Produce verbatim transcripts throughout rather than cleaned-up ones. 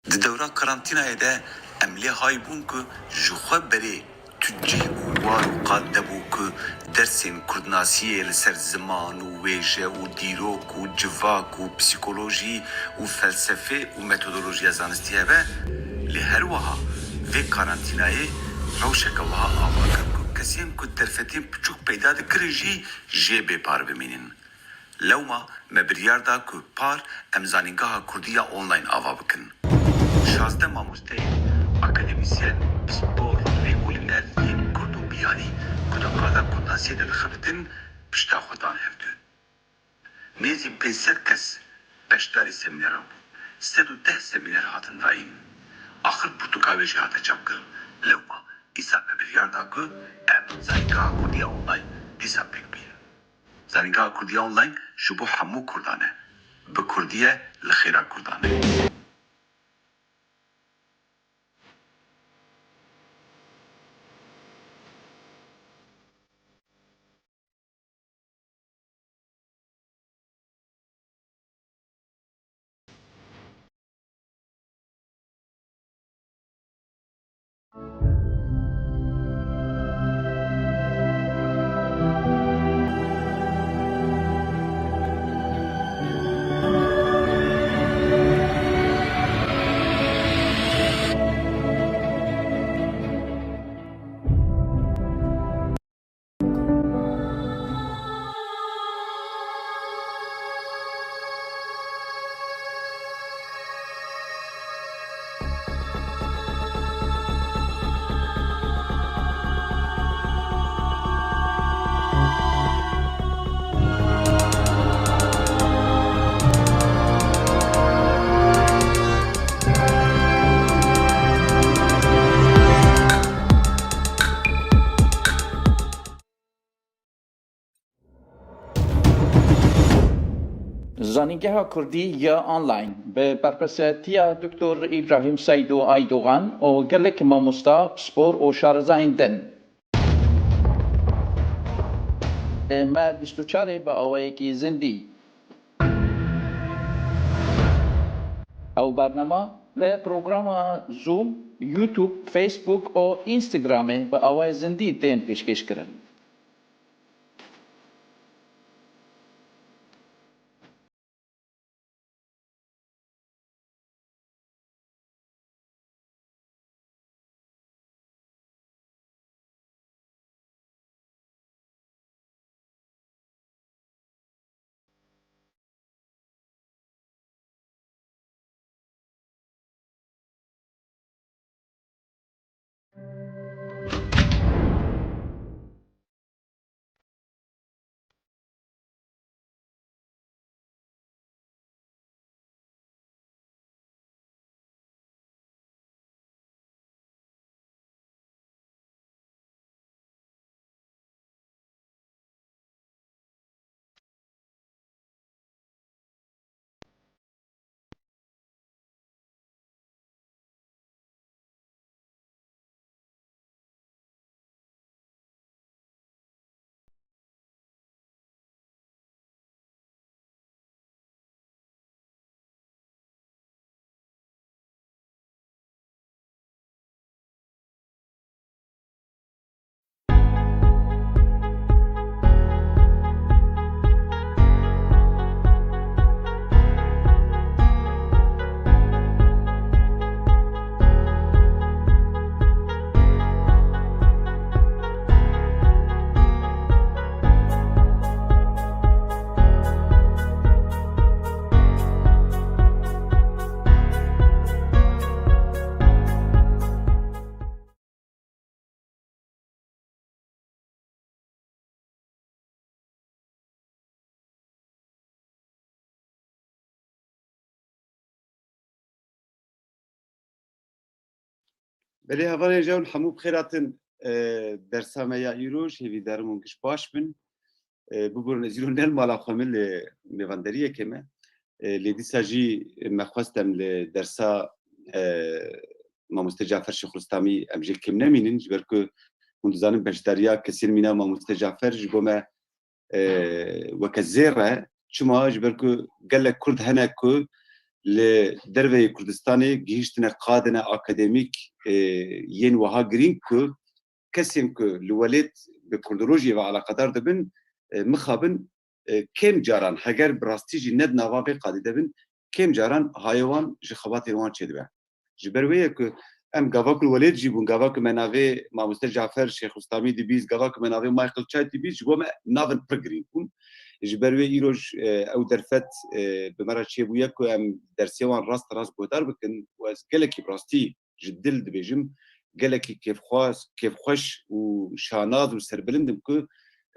Di dewra karantînayê de em lê hay bûn ku ji xwe berê tu cih û war û qad nebû ku dersên kurdnasiyê li ser ziman û wêje û dîrok û civak û psîkolojî û felsefê û metodolojiya zanistî hebe, lê her wiha vê karantînayê rewşeke wiha ava kir ku kesên ku derfetên piçûk peyda dikirin jî jê bê par bimînin. Lewma me biryar da ku par em Zanîngeha Kurdî ya Online ava bikin. Şazdeh mamosteyên akademîsyen, pispor, lêkolîner yên kurd û biyanî ku di qada kurdnasiyê de dixebitin, pişta xwe dan hevdu. Nêzî pênc sed kes beşdarî semînera bûn. Sed û deh semîner hatin dayîn. Axir pirtûka wê jî hate çapkirin. Lewma îsal me biryar da ku em Zanîngeha Kurdî ya Online dîsa pêk bînin. Zanîngeha Kurdî ya Online ji bo hemû kurdan e. Bi kurdî ye, li xêra kurdan e. Zanîngeha Kurdî ya Online bi berpirsiyatiya Doktor Îbrahîm Seydo Aydogan û gelek mamosta, pispor û şarezayên din. Me bîst û çarê bi awayekî zindî. Ew bernama li programa Zoom, YouTube, Facebook û Instagramê bi awayê zindî tên pêşkêşkirin. Belê hevalên jewn hemû bi xêr hatin, e, dersa me ya îro, ji hêvîdarim hûn giş baş bin. E, biborin ez îro ne li mala xwe min li mêvanderiyekê me. E, lê dîsa jî me xwest em li dersa, e, Mamoste Cafer Şêxulislamî em jê kêm nemînin, ji ber ku hûn dizanin beşdariya kesên mîna Mamoste Cafer ji bo me, e, weke zêr e. Çima? Ji ber ku gelek Kurd hene ku li derveyê Kurdistanê gihîştine qadine akademîk, e, yên wiha girîng ku kesên ku li welêt bi kurdolojiyê ve eleqedar dibin, e, mixabin, e, kêm caran, heger bi rastî jî ne di nava vê qadî de bin, kêm caran hayê wan ji xebatên wan çêdibe. Ji ber wê ye ku em gava ku li welêt jî bûn, gava ku me navê mamoste Cafer Şêxustamî dibîst, gava ku me navê Michael Chait dibîst, ji bo me navin pir girîng bûn. Ji ber wê îroj, e, ew derfet, e, bi me re çêbûye ku em dersê wan rast rast guhdar bikin û ez gelekî bi rastî ji dil dibêjim, gelekî kêfxweş, kêfxweş û şanaz û serbilind im ku,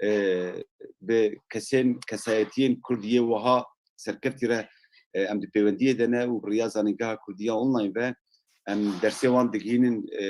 e, bi kesên, kesayetiyên Kurd yê wiha serkeftî re, e, em di pêwendiyê de ne û bi riya Zanîngeha Kurdî ya Online ve em dersê wan digihînin, e,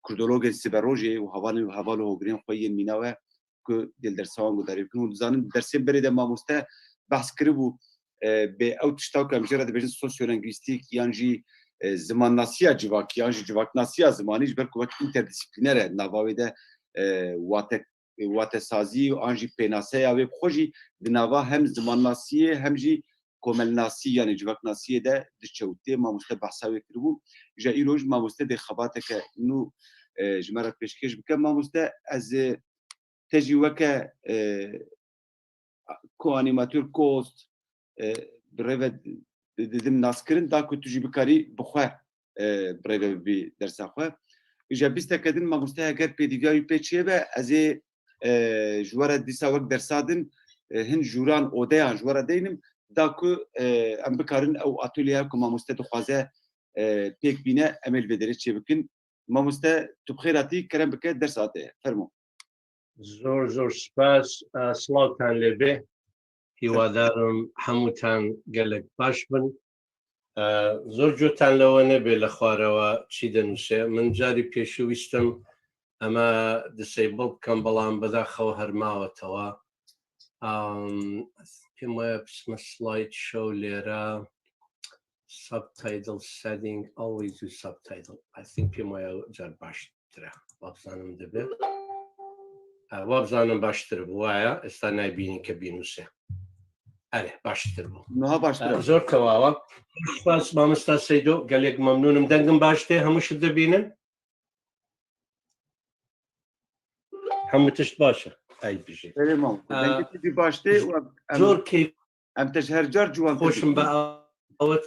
kurdologên siberojê û hevalên, heval û hogirên xwe yên mîna we ku dê li dersa wan guhdarî bikin. Hûn dizanin, di dersên berê de mamoste behs kiribû, e, bê ew tişta ku em jê re dibêjin sosyolenguîstîk yan jî, e, zimannasiya civakî yan jî civaknasiya zimanî, ji ber ku wek înterdîsîplîner e, nava wê de, e, wate-, watesazî an jî pênaseya wê bi xwe jî di nava hem zimannasiyê hem jî komelnasî, yanî civaknasiyê de diçe û tê. Mamoste behsa wê kiribû. Ji îroj mamoste dê xebateke nû, e, ji me re pêşkêş bike. Mamoste, ez, e, te jî weke, e, ko-animatör, co-host, e, bi rê ve di-, didim naskirin, da ku tu jî bikarî bi xwe, e, bi rê ve bibî dersa xwe. Îja bîsteke din mamoste heger pêdîviya wî pê çêbe, ez ê, e, ji we re dîsa wek dersa din, e, hin jûran odeyan ji we re deynim, da ku, e, em bikarin ew atolyeya ku mamoste dixwaze, e, pêk bîne, em ê li vê derê çêbikin. Mamoste, tu bi xêr hatî, kerem bike, dersa te ye. Fermo. Zor, zor spas. E, silavtan lê bê. Hîwadarim hemûtan gelek baş bin. E, zor cotan lewe nebe li xwarewa çî dinûse. Min carî pêşû wîstim eme disable bikim, belam bedaxew hermawetewa. Um, pê maye pisme slide show lêre. Subtitle setting, always use subtitle. I think pê maye car baştir e. Wabzanim dibe. E, wabzanim baştir bû, waya. Esta naybînin ke bînûse. Erê, baştir bû. Niha baştir e. E, zor tewawa. Spas, mamosta Seydo. Gelek memnûnim. Dengim baş tê, hemû şi dibînin. Hemû tişt baş e. Ey bijî. Erê mam. E, dengê te jî baş tê û em, em, zor keyf em te ji her car ciwantir xweşim be dibînin. Awet.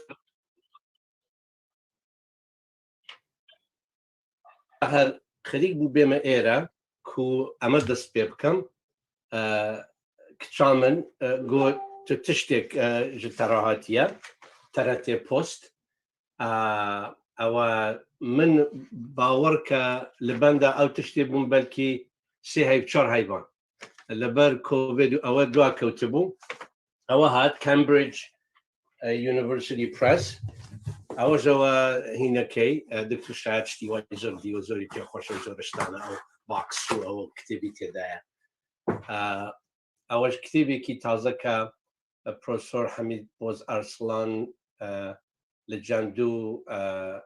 Her xirîk bû bême êre ku eme dest pê bikim. E, kiça min, e, got tu tiştek, e, ji te re hatiye, T R T Post. E, ew e, min bawer ke li benda ew tiştê bûn belkî sê heyv, çar heyvan. Li ber Covid û ew e dua kewtibû. Ew e hat Cambridge, e, University Press. Ew e ji we hînekey, e, Doktor Şayet tiştî wa zor dî û zorî pê xweş e, zor iştane ew box û ew kitêbî tê de ye. E, ew e ji kitêbekî taze ke, e, Profesor Hemîd Boz Arslan, e, li cem du, e,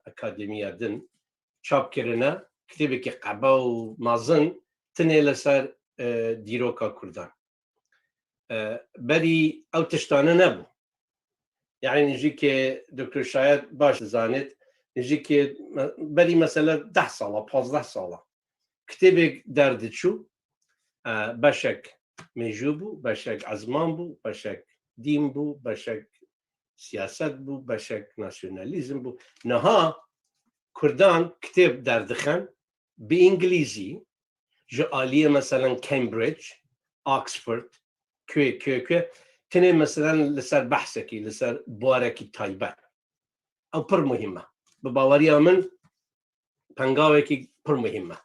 akademiya din çap kirine. Kitêbekî qebe û mezin tinê li ser, e, dîroka Kurdan. E, berî ew tiştane nebû. Yani nijîkê Doktor Şayet baş dizanêt, nijîkê me-, berî mesela deh sala, pazdeh sala kitêbek derdiçû, e, beşek mêjû bû, beşek ezman bû, beşek dîn bû, beşek siyaset bû, beşek nasyonalîzm bû. Niha Kurdan kitêb derdixin bi îngilîzî, ji aliyê, meselen, Cambridge, Oxford, kuê, kuê, kuê, tinê, meselen, li ser behsekî, li ser barekî taybet. Ew pir muhîm e. Bi baweriya min, pengavekî pir muhîm e.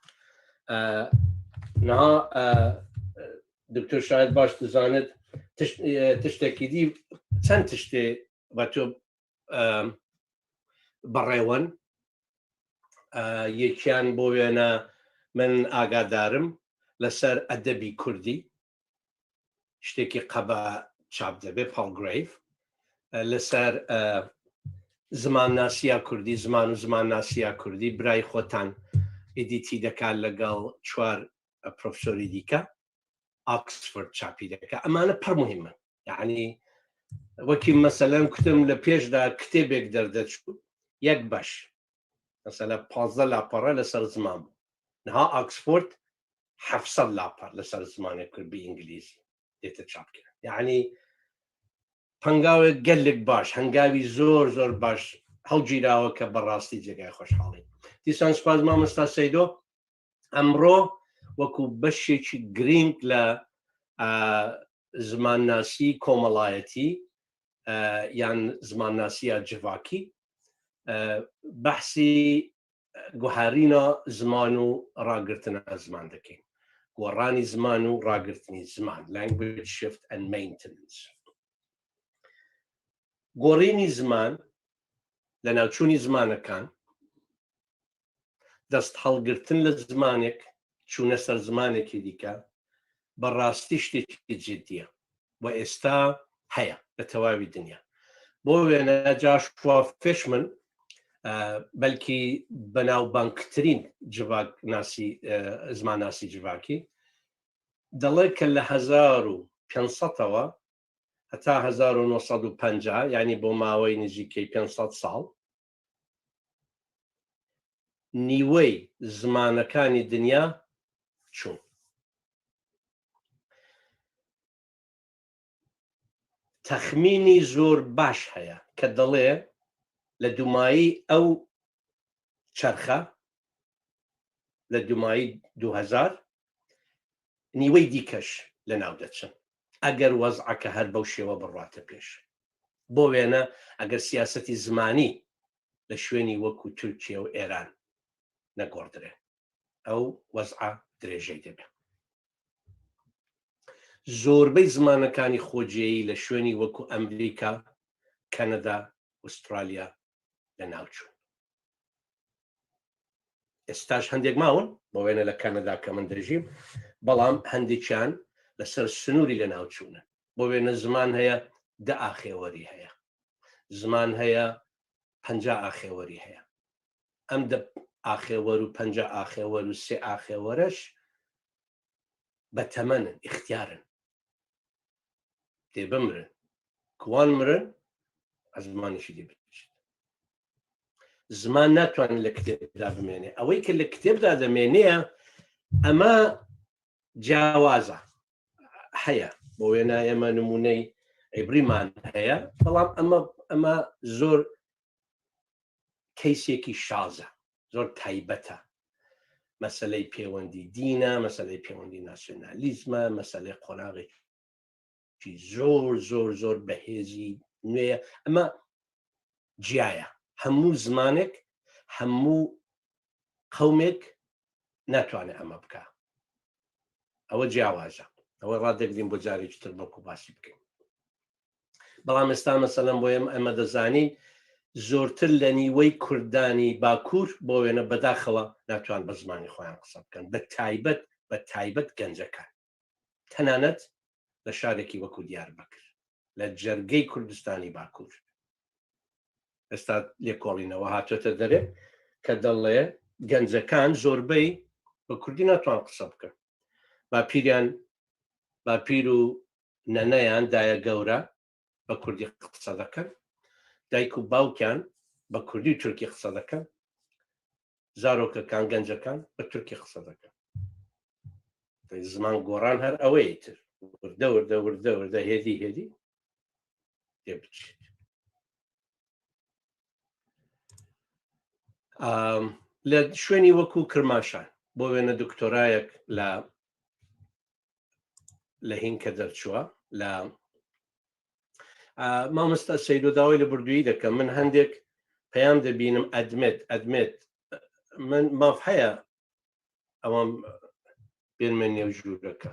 E, niha, e, Doktor Şahid baş dizanit, tiş-, e, tiştekî dî, çend tiştê ve tu, e, berêwin. E, yekiyan bo wêne min agadarim li ser edebî kurdî. Tiştekî qebe çap dibe, Palgrave. E, li ser, e, zimannasiya kurdî, ziman û zimannasiya kurdî, birayê Xotan êdîtî dike legel çar, e, profesorî dîke. Oxford çapî dike. Emane pir muhîm in. Yanî Wekî meselen kutim li pêş de kitêbek derdeçû, yek beş. Mesela pazdeh lapara li ser ziman bû. Niha Oxford heft sed lapar li ser zimanê Kurd bi îngilîzî dête çapkirin. Yanî hengawê gelek baş, hengawî zor zor baş hewcîrawe ke bi rastî cêgay xweşhalî. Dîsan spas mamosta Seydo, emro wekû beşekî girîng li, e, zimannasî komelayetî, e, yan zimannasiya civakî, e, behsî guherîna ziman û ragirtina ziman dikin. Goranî ziman û ragirtinî ziman, language shift and maintenance. Gorînî ziman, li navçûnî zimanekan, dest helgirtin li zimanek, çûne ser zimanekî dîke, bi rastî ştêkî cidî ye. Û êsta heye li tewavî dinya. Bo wêne Joshua Fishman, e, belkî benavbangtirîn civaknasî, e, zimannasî civakî, dile ke li hezar û pênc sed ewa heta hezar û neh sed û pêncî, yanî bo maweyî nêzîkî pênc sed sal, nîvey zimanekanî dinya çûn. Texmînî zor baş heye ke dile li dûmayî ew çerxe, li dûmayî du hezar, nîvey dîkeş li nav deçin. Eger wez'eke her bew şêwe birwate pêş. Bo wêne eger siyasetî zimanî li şwênî wekû Tirkiye û Êran negordire, ew wez'a dirêjey dibe. Zorbey zimanekanî xweciyeyî li şwênî wekû Amerîka, Kanada, Australya li nav çûn. Êsta ji hindek mawin, bo wêne li Kanada ke min dijîm, belam hindekiyan li ser sinûrî li nav çûne. Bo wêne ziman heye, du axêwerî heye. Ziman heye, penca axêwerî heye. Em du axêwer û penca axêwer û sê axêwereş betemen in, îxtiyar in. Dê bimirin. Ku wan mirin, zimanî jî dê biçît. Ziman natwanî li kitêb de bimêne. Ewey ke li kitêb de dimêne, ema ciyawaza heye. Bo wêne ema nimûney îbrîman heye. Belam ema, ema zor keysêkî şaz e, zor taybet e. Meseleyê pêwendî dîn e, meseleyê pêwendî nasyonalîzm e, meseleyê qonaxekî zor, zor, zor bihêzî nû ye. Ema ciya ye. Hemû zimanek, hemû qewmek natwane ema bike. Ew ciyawaz e. Ew radek din bo carekî tr bo ku basî bikin. Belam êsta, meselen, bo em, eme dizanîn, zortir li nîvey Kurdanî Bakur, bo wêne bedaxila, natwan bi zimanê xwe yan qise bikin. Bi taybet, bi taybet gencekan. Tenanet li şarekî wekû Diyarbekir. Li cergey Kurdistanî Bakur. Êsta lêkolîne we hatote derê, ke dile gencekan zorbey bi Kurdî natwan qise bikin. Bapîriyan, bapîr û neneyan, daye gewre, bi Kurdî qise dikin. Dayik û bawkiyan bi Kurdî û Tirkî qise dikin. Zarokekan, gencekan bi Tirkî qise dikin. Ziman goran her ew ê tir. Wirde, wirde, wirde, wirde, hêdî, hêdî dê biçît. Am, li şwênî wekû Kirmaşan, bo wêne doktorayek li, li hînke derçûwa, li, a, mamosta Seydo, dawê li birdûyî dikim. Min hindek peyam dibînim, edmêt, edmêt. Min maf heye ewan bên me nêv jûreke.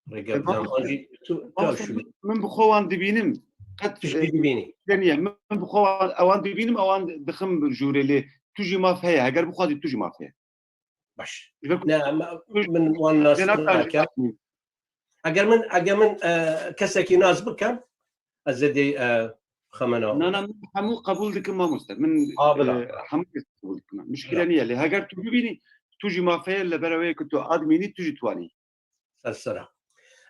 Rêge E, bidan. mamoste, An jî tu, tu mamoste, şû. Min, min bi xwe wan dibînim. Qet, Tiştî e, dibînî. Şûre niye. Min, min bi xwe wan, ewan dibînim, ewan dixim jûrê lê. Tu jî maf heye. Heger bixwazî tu jî maf heye. Baş. Ji ber ku Ne, em, tu min wan nas Cenab Tayyip nakim. Eger min, eger min, e, kesekî nas bikem, ez ê dê, e, xemena Na, na, min hemû qebûl dikim mamoste. Min, Ha, bila. e, hemû kes qebûl dikim. Muşkile Bila. niye. Lê heger tu bibînî, tu jî mafeye li ber wê ku tu admînî, tu jî twanî. Ser sera.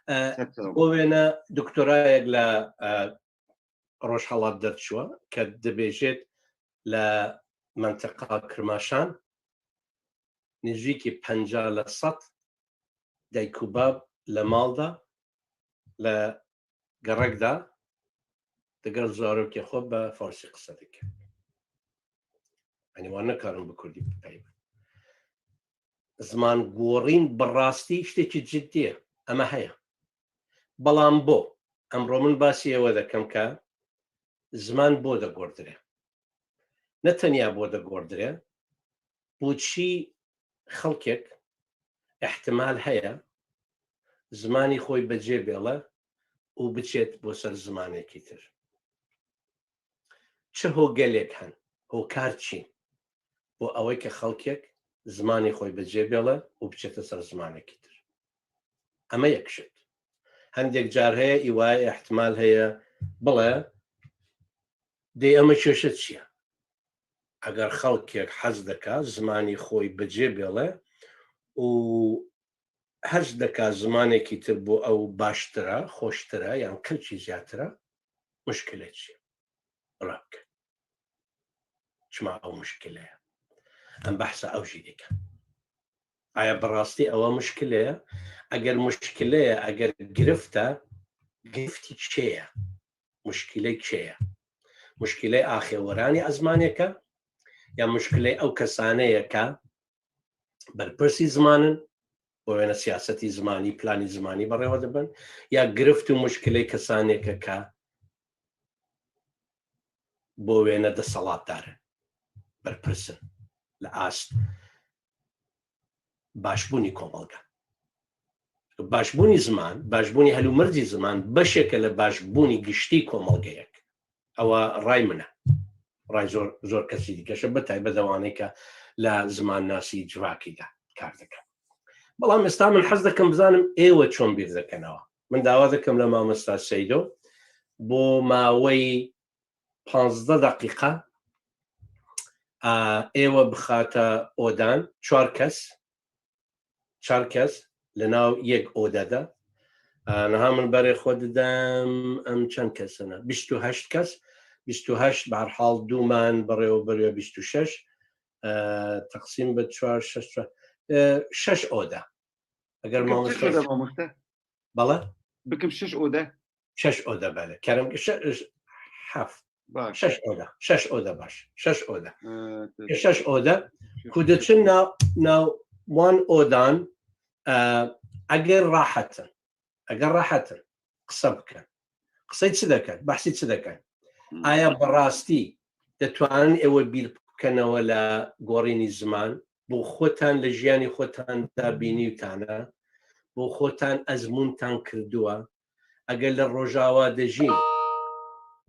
E, Ser sera. Bo wêne doktorayek li, e, Rojhelat derçûye ke dibêjêt li mentiqa Kirmaşan nêzîkî penca li sed dayik û bab li mal de, li gerek de digel zarokê xwe bi farsî qise dikin. Yanî wan nikarin bi kurdî bipeyivin. Ziman gorîn bi rastî tiştekî cidî ye. Eme heye. Belam bo, emro min basî ewe dekim ke ziman bo de gordire. Ne tenya bo de gordire, bo çî xelkek îhtimal heye zimanî xwe bi cê bêle û biçêt bo ser zimanekî tir. Çi hogelek hen, hokar çîn bo ewê ke xelkek zimanî xwe bi cê bêle û biçête ser zimanekî tir. Eme yek şit. Hindek car heye, îwaye, îhtimal heye, bile dê eme çeşit çi ye? Eger xelkek hez dike zimanî xwe bi cê bêle û hez dike zimanekî tir bo ew baştir e, xweştir e, yan kilçî zêdetir e, muşkile çi ye? Bila bike. Çima ew muşkile ye? Em behsa ew jî dikin. Aya bi rastî ew muşkile ye? Eger muşkile ye, eger girift e, giriftî kê ye? Muşkilê kê ye? Muşkilê axêweranî a zimanê ke? Ya muşkilê ew kesane ye ke berpirsî ziman in, bo wêne siyasetî zimanî, planî zimanî berêwe dibin? Ya girift û muşkilê kesanê ke, ke bo wêne desthilatdar in, berpirs in li ast başbûnî komelge? Başbûnî ziman, başbûnî helûmircî ziman beşek e li başbûnî giştî komelgeyek. Ewa ray min e. Ray zor, zor kesî dî keş e, bi taybet ewanê ke li zimannasî civakî de kar dikin. Belam êsta min hez dikim bizanim êwe çon bîr dikin ewa. Min dawa dikim li mamosta Seydo bo maweyî panzdeh deqîqe, a, êwe bixate odan, çar kes, çar kes li nav yek ode de. A, niha min berê xwe didem, em çend kes in? Bîst û heşt kes. Bîst û heşt, bi her hal dû man, berê we beriya bîst û şeş. E, teqsîm bi çar, şeş, çar, e, şeş ode. Eger Bikim şeş mamoste ode, mamoste. Bala? Bikim şeş ode. Şeş ode, bele. Kerem ki şe-, ş-, heft. Baş. Şeş ode. Şeş ode baş. Şeş ode. Evet, evet. Şeş ode. Şeş Ku ode. diçin nav, nav wan odan, e, eger rahat in. Eger rahat in. Qise bikin. Qisey çi dekin? Behsî çi dekin? Hmm. Aya bi rastî detwanin ewe bîr bikenewe li gorînî ziman? Bo xwetan li jiyanî xwetan de bînîwtane, bo xwetan ezmûntan kirduwe. Eger li Rojava de jî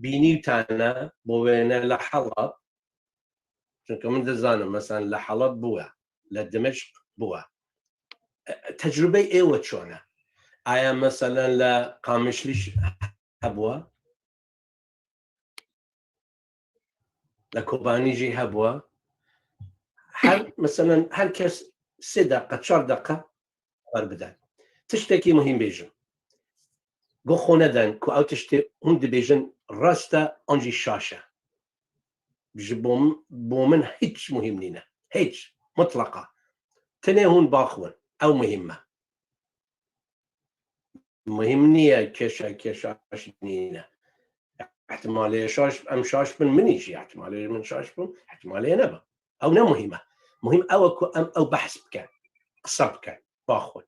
bînîwtane, bo wêne li Heleb, çunke min dizanim, meselen, li Heleb bûye, li Dimeşq bûye. E, tecrubey êwe çon e? Aya, meselen, li Qamişlî jî hebûye? Li Kobanî jî hebûye. Her, meselen, her kes sê deqe, çar deqe xeber bide. Tiştekî muhîm bêjim. Go xwe neden ku ew tiştê hûn dibêjin rast e an jî şaş e. Ji bo min, bo min hiç muhîm nîne. Hiç. Mutlaqa. Tenê hûn baxwin. Ew muhîm e. Muhîm niye keşa keşaş nîne. Ihtimalê şaş, em şaş bin, minî jî ihtimalê min şaş bim, ihtimalê nebe. Ew ne muhîm e. Muhîm ew e ku em ew behs bikin, qise bikin, baxwin.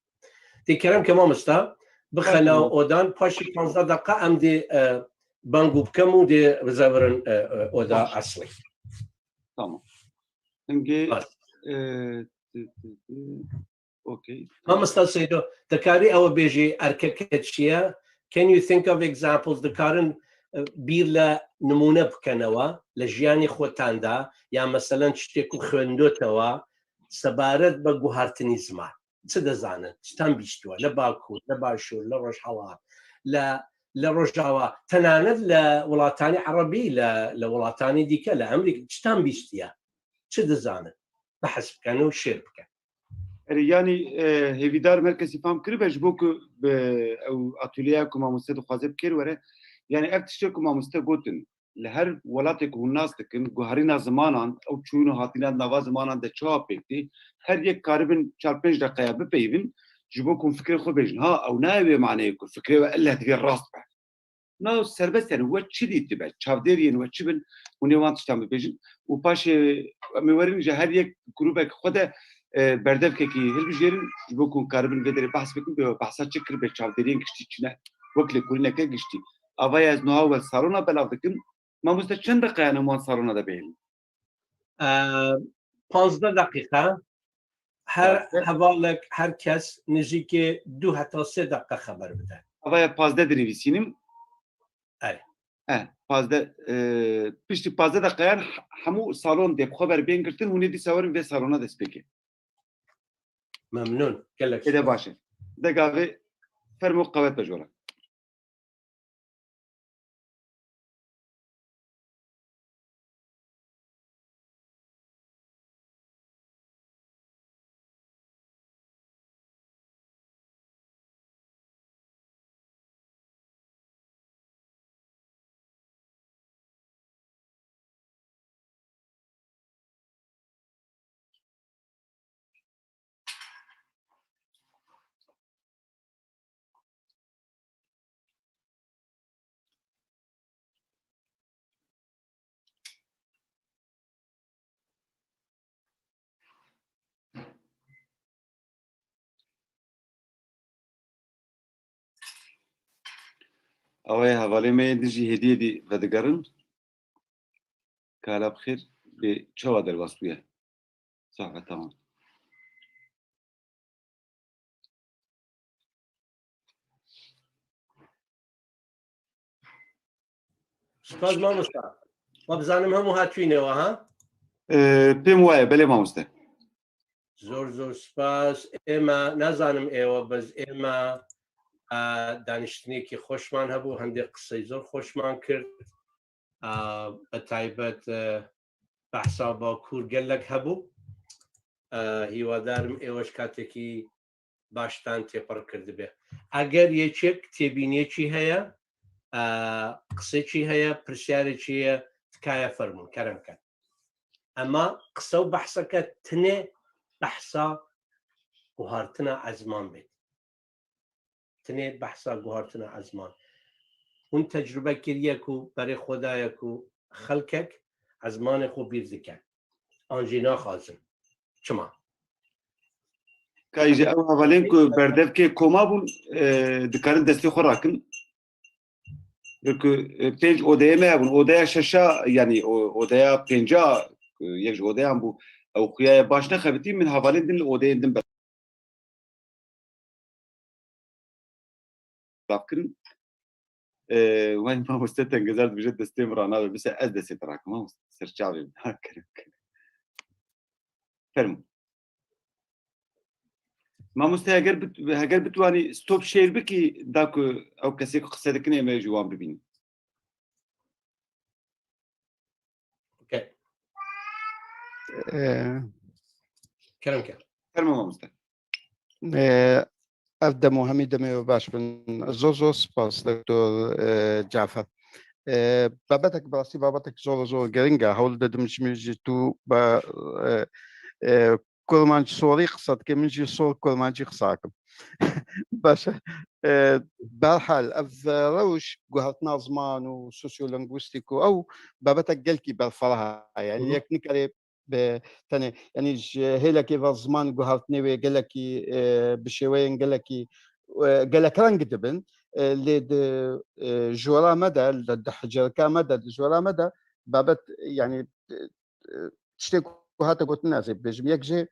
Tê kerem ke mamosta, bixe Tamam. nav odan, paşî panzdeh deqa em dê, e, bangû bikim û dê bizevirin, e, e, oda Baş. eslî. Tamam. Hingê, Bas. e, t-, t-, t-, Okey. Mamosta Seydo, dikarî ew bêjî erkeke çi ye? Can you think of examples? Dikarin, e, bîr li nimûne bikenewe, li jiyanî xwetan de, ya meselen tiştê ku xwendotewe, sebaret bi guhertinî ziman. Çi dizanin? Çitan bîstiwe? Li Bakur, li Başûr, li Rojhelat, li, li Rojava, tenanet li welatanî erebî, li, li welatanî dîke, li Emerîka, çitan bîstiye? Çi dizanin? Behs bikin û şêr bikin. Erê, yanî, e, hêvîdar me kesî fam kiribe ji bo ku bi ew atolyeya ku mamoste dixwaze bi kêr were, Yani ev tiştê ku mamoste gotin, li her welatê ku hûn nas dikin, guherîna zimanan, ew çûyîn û hatîna di nava zimanan de çawa pêk tê, her yek karibin çar pênc deqeya bipeyivin, ji bo ku hûn fikrê xwe bêjin. Ha, ew nayê wê maneyê ku fikrê we ille divê rast be. Na serbest, yani we çi dîtibe, çavdêriyên we çi bin, hûn ê wan tiştan bibêjin. Û paşê em ê werin ji her yek grûbek xwe de, e, berdevkekî hilbijêrin, ji bo ku hûn karibin vê derê behs bikin, bê behsa çi kir, bê çavdêriyên giştî çi ne, wek lêkolîneke giştî. Ava ye ez niha we salona belav dikim. Mamoste, çend deqeyan em wan salona de bihêlin? Ee, panzdeh deqîqe. Her Baş e. hevalek, her kes nêzîkê du heta sê deqe xeber bide. Ava ye pazdeh dinivîsînim. Erê. E, pazdeh, e, piştî pazdeh deqeyan he-, hemû salon dê bi xwe ber bên girtin, hûn ê dîsa werin vê salona dest pê kin. Memnûn. Gelek Êde spas. Baş e. De gavê fermo qewet be jora. Ew ê hevalê me yên dijî hêdî hêdî vedigerin. Kala bi xêr, bê çawa derbas bûye? Sax e, tamam. Spas mamosta. Ma bizanim hemû hatûyî newa, ha? Ee, pêm waye, belê mamoste. Zor zor spas. Ême, nazanim êwe, bes ême, e, daniştinekî xweşman hebû, hindê qisey zor xweşman kir. A, bi taybet, e, behsa Bakur gelek hebû. E, hîwadarim êwe ji katekî baştan têpir kirdibe. Eger yê çek têbîniyekî heye, e, qisêkî heye, pirsyarêkî ye, tikaye fermûn, kerem ke. Ema qise û behseke tinê behsa guhartina ezman bêt. Tinê behsa guhartina ezman. Hûn tecrube kiriye ku berê xwe daye ku xelkek ezmanê xwe bîr dike. An jî naxwazin. Çima? Kayî ji ew hevalên ku berdevkê koma bûn, e, dikarin destê xwe rakin. Ku, e, pênc odeyê me hebûn. Odeya şeşa, yanî o-, odeya pênca, e, yek ji odeyan bû. Ew xuyaye baş nexebitî, min hevalên din li odeyên din ber-, belav kirin. E, wayî mamoste Tengezar dibêje destê min ranabe, bise ez destê te rakim, mamoste. Serçavê min. Ha, kerem, kerem. Fermo. Mamoste, heger bit-, heger bitwanî stop share bikî, da ku ew kesê ku qise dikin ê me ji wan bibînin. Okey. Ee, Kerem ke. Fermo mamoste. Ee, ev dem û hemî demê we baş bin. Zor zor spas, Doktor, e, Cafer. E, babetek, bi rastî babetek zor zor giring e. Hewl didim ji min jî tu be, e, e, kurmanc sorî qise dike, min jî sor kurmancî qise dikim. Baş e. E, berhal, ev rewş guhertina ziman û sosyolingwîstîk û ew babetek gelkî berfireh e. Yani Hı hı. yek nikare bi tenê, yanî ji hêlekê ve ziman guhertinê wê gelekî, e, bi şêweyên gelekî, e, gelek reng dibin. E, lê di, e, jora me de, di, di hicirka me de, di jora me de babet, yanî, e, e, tiştê ku hate gotin ez ê bibêjim. Yek jê,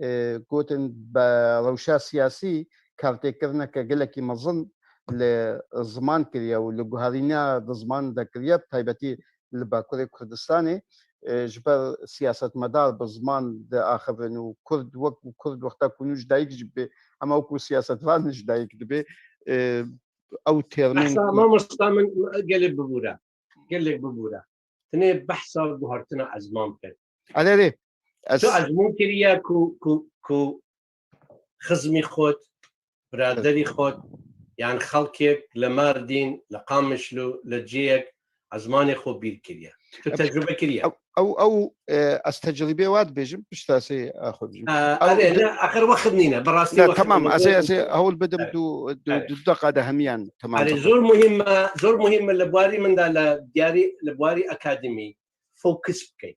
e, gotin bi rewşa siyasî kartêkirineke gelekî mezin li ziman kiriye û li guherîna di ziman de kiriye, bi taybetî li Bakurê Kurdistanê, e, ji ber siyasetmedar bi ziman diaxivin û Kurd wek Kurd wexta ku nû ji dayik jî bê, hema wekû siyasetvan ji dayik dibê, e, ew termên Behsa ku mamosta min gelê bibûre. Gelek bibûre. Tinê behsa guhartina ezman bikin. Erê, erê. Ez Tu ezmûn kiriye ku, ku, ku xizmî xwe, biraderî xwe, Yan xelkek li Mardîn, li Qamişlo, li cihek zimanê xwe bîr kiriye. Tu tecrube kiriye. Ew, ew, ew, e, ez tecrübê wa dibêjim, pişta sê axwe bijim. Ew, Erê, ne, axir wext nîne, bi rastî wext tamam, nîne. Ez ê, ez ê hewl bidim du, du, du deqa de hemiyan tamam. Erê, zor muhîm e, zor muhîm e li bwarî min de li diyarî, li bwarî akademî fokus bikey.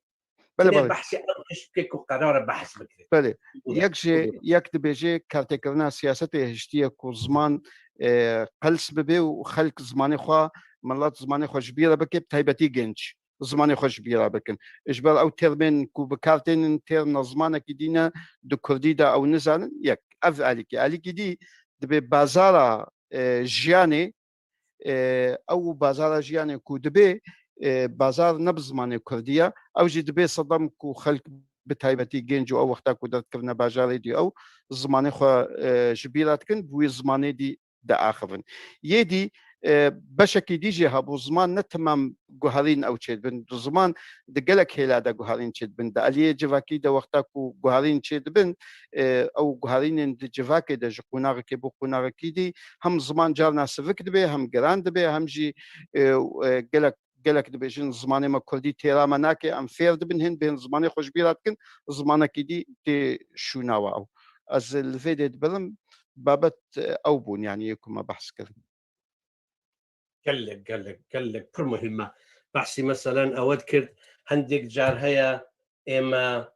Belê, belê. Behsê ew tişt bike ku qerare behs bikire. Belê. Yek jê, yek dibêje kartêkirina siyasetê hiştiye ku ziman, e, qels bibe û xelk zimanê xwe, milet zimanê xwe ji bîr re bike, bi taybetî genc zimanê xwe ji bîr re bikin. Ji ber ew termên ku bi kar tênin, term ne zimanekî dî ne, di kurdî de ew nizanin, yek. Ev alîkî. Alîkî dî dibe bazara, e, jiyanê, e, ew bazara jiyanê ku dibe, e, bazar ne bi zimanê kurdî ye, ew jî dibe sedem ku xelk bi taybetî genc û ew wexta ku derdikevine bajarê dî ew zimanê xwe, e, ji bîra dikin, bi wî zimanê dî diaxivin. Yê dî, e, beşekî dî jî hebû, ziman ne temam guherîn ew çêdibin. Di ziman di gelek hêla de guherîn çêdibin. Di aliyê civakî de wexta ku guherîn çêdibin, e, ew guherînên di civakê de ji qonaxekê bo qonaxekî dî hem ziman carna sivik dibe, hem giran dibe, hem jî, e, e, gelek, gelek dibêjin zimanê me kurdî têra me nake, em fêr dibin, hên bên zimanê xwe ji bîra dikin, zimanekî dî tê şûna we ew. Ez li vê dê dibirim, babet, e, ew bûn, yanî yê ku me behs kir. Gelek, gelek, gelek pir muhîm e. Behsî meselen ewe dikir, hindek car heye ême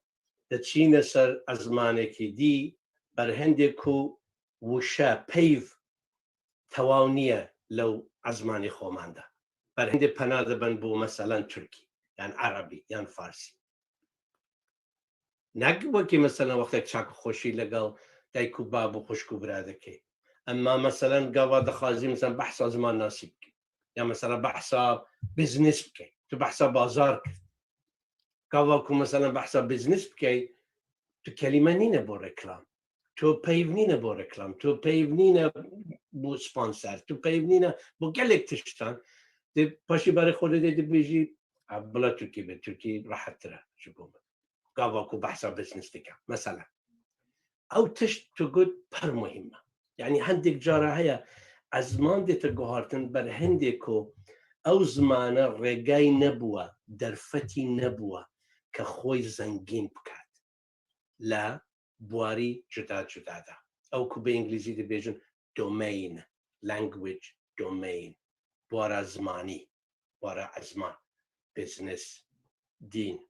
diçîne ser ezmanekî dî, ber hindê ku wişe, peyv tewaw niye lew ezmanê xweman de. Ber hindê pena dibin bo meselen Tirkî, yan Erebî, yan Farsî. Ne wekî meselen wextek çak xweşî legel dayk û bab û xwişk û bira dike. Emma meselen gava dixwazî meselen behsa zimannasî bike. Ya meselen behsa biznes bike. Tu behsa bazar kir. Gava ku meselen behsa biznes bike, tu kelîme nîne bo reklam. Tu peyv nîne bo reklam. Tu peyv nîne bo sponsor. Tu peyv nîne bo gelek tiştan. Di paşî berê xwe de dibêjî, "A, bila Tirkî be, Tirkî rehettir e ji bo min." Gava ku behsa biznes dike. Mesela, ew tişt tu got pir muhîm e. Yanî hindek cara heye ezman dê te guhartin ber hindê ku ew zimane rêgay nebûwe, derfetî nebûwe ke xwe zengîn bikat. Li bwarî cuda cuda de. Ew ku bi îngilîzî dibêjin domain, language domain, bwara zimanî, bwara ezman, biznes, dîn,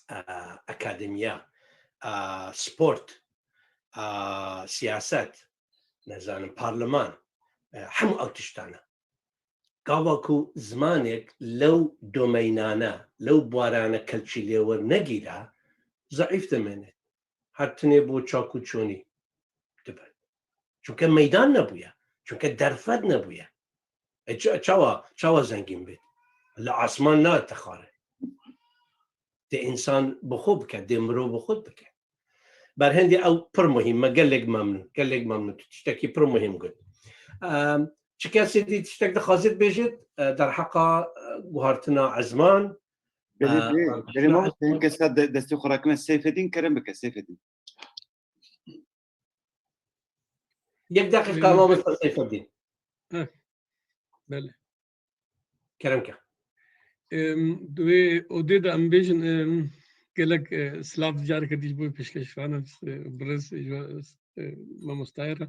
a, akademiya, a, sport, a, siyaset, nezanim, parleman, e, hemû ew tiştane. Gava ku zimanek lew domeynane, lew bwarane kelçî lê wernegîre, zeîf dimêne. Her tinê bo çak û çonî dibe. Çunke meydan nebûye. Çunke derfet nebûye. E, ça-, çawa, çawa zengîn bê? Li asman nayê te xare. Dê însan bi xwe bike, dê mirov bi xwe bike. Berhindê ew pir muhîm, me gelek memnûn, gelek memnûn. Tu tiştekî pir muhîm got. Em, çi kesê dî tiştek dixwazit bêjit, e, derheqa, e, guhartina ezman? Belê, e, belê, belê, mamoste, hin kesa de-, destê xwe rakine. Seyfedîn, kerem bike, Seyfedîn. Yek deqîqa, Ee, mamoste Seyfedîn. Heh. Belê. Kerem ke. Em, di wê odê de em bêjin, em, gelek, e, silav careke dî ji bo pêşkêşxana, e, birêz, e, mamostayê re.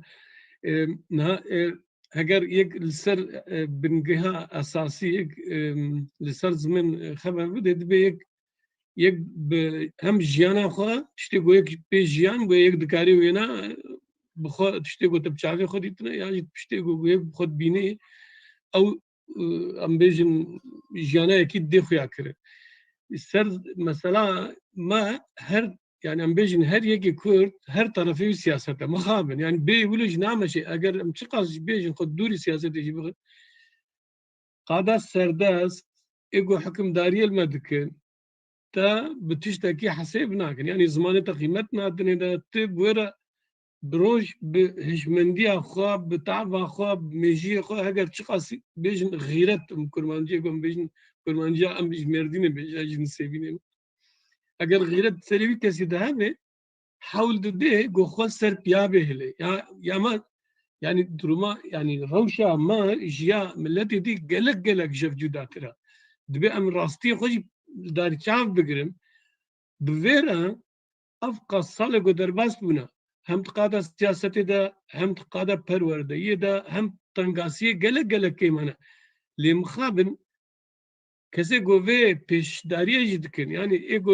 Em, niha, e, heger yek li ser, e, bingeha esasî, yek, em, li ser zimên, e, xeber bide, dibe yek yek bi hem jiyana xwe, tiştê ku yek pê jiyan bûye, yek dikarî wêna bi xwe tiştê ku te bi çavê xwe dîtine, ya jî tiştê ku yek bi xwe dibînê, ew, e, em bêjin, jiyana yekî dê xuya kirin. Ser mesela me her, yani em bêjin her yekê Kurd, her terefê wî siyaset e. Mixabin, yani bê wilo jî nameşe, eger em çiqas jî bêjin xwe dûrî siyasetê jî bixin, qada serdest ê ku hikimdariyê li me dikin, te bi tiştekî hesêb nakin. Yanî zimanê te qîmet nadinê de, tu bi wê re bi roj bi hişmendiya xwe, bi tava xwe, bi mêjiyê xwe, heger çiqas bêjin xîret, em kurmanciyê ku em bêjin, kurmanciya em ji Mêrdînê bêjin, ji Nisêbînê. Eger xîret serê wî kesî de hebe, hewl dide ku xwe ser piya bihêle. Ya, ya me Yanî duruma, yanî rewşa me ji ya miletê dî gelek gelek jev cudatir e. Dibe em rastiyê xwe jî li dar çav bigirin. Bi vê re ev qas salê ku derbas bûne, hem di qada siyasetê de, hem di qada perwerdeyiyê de, hem tengasiyê gelek gelek kêm hene. Lê mixabin kesê ku vê pêşdariyê jî dikin, yanî ê ku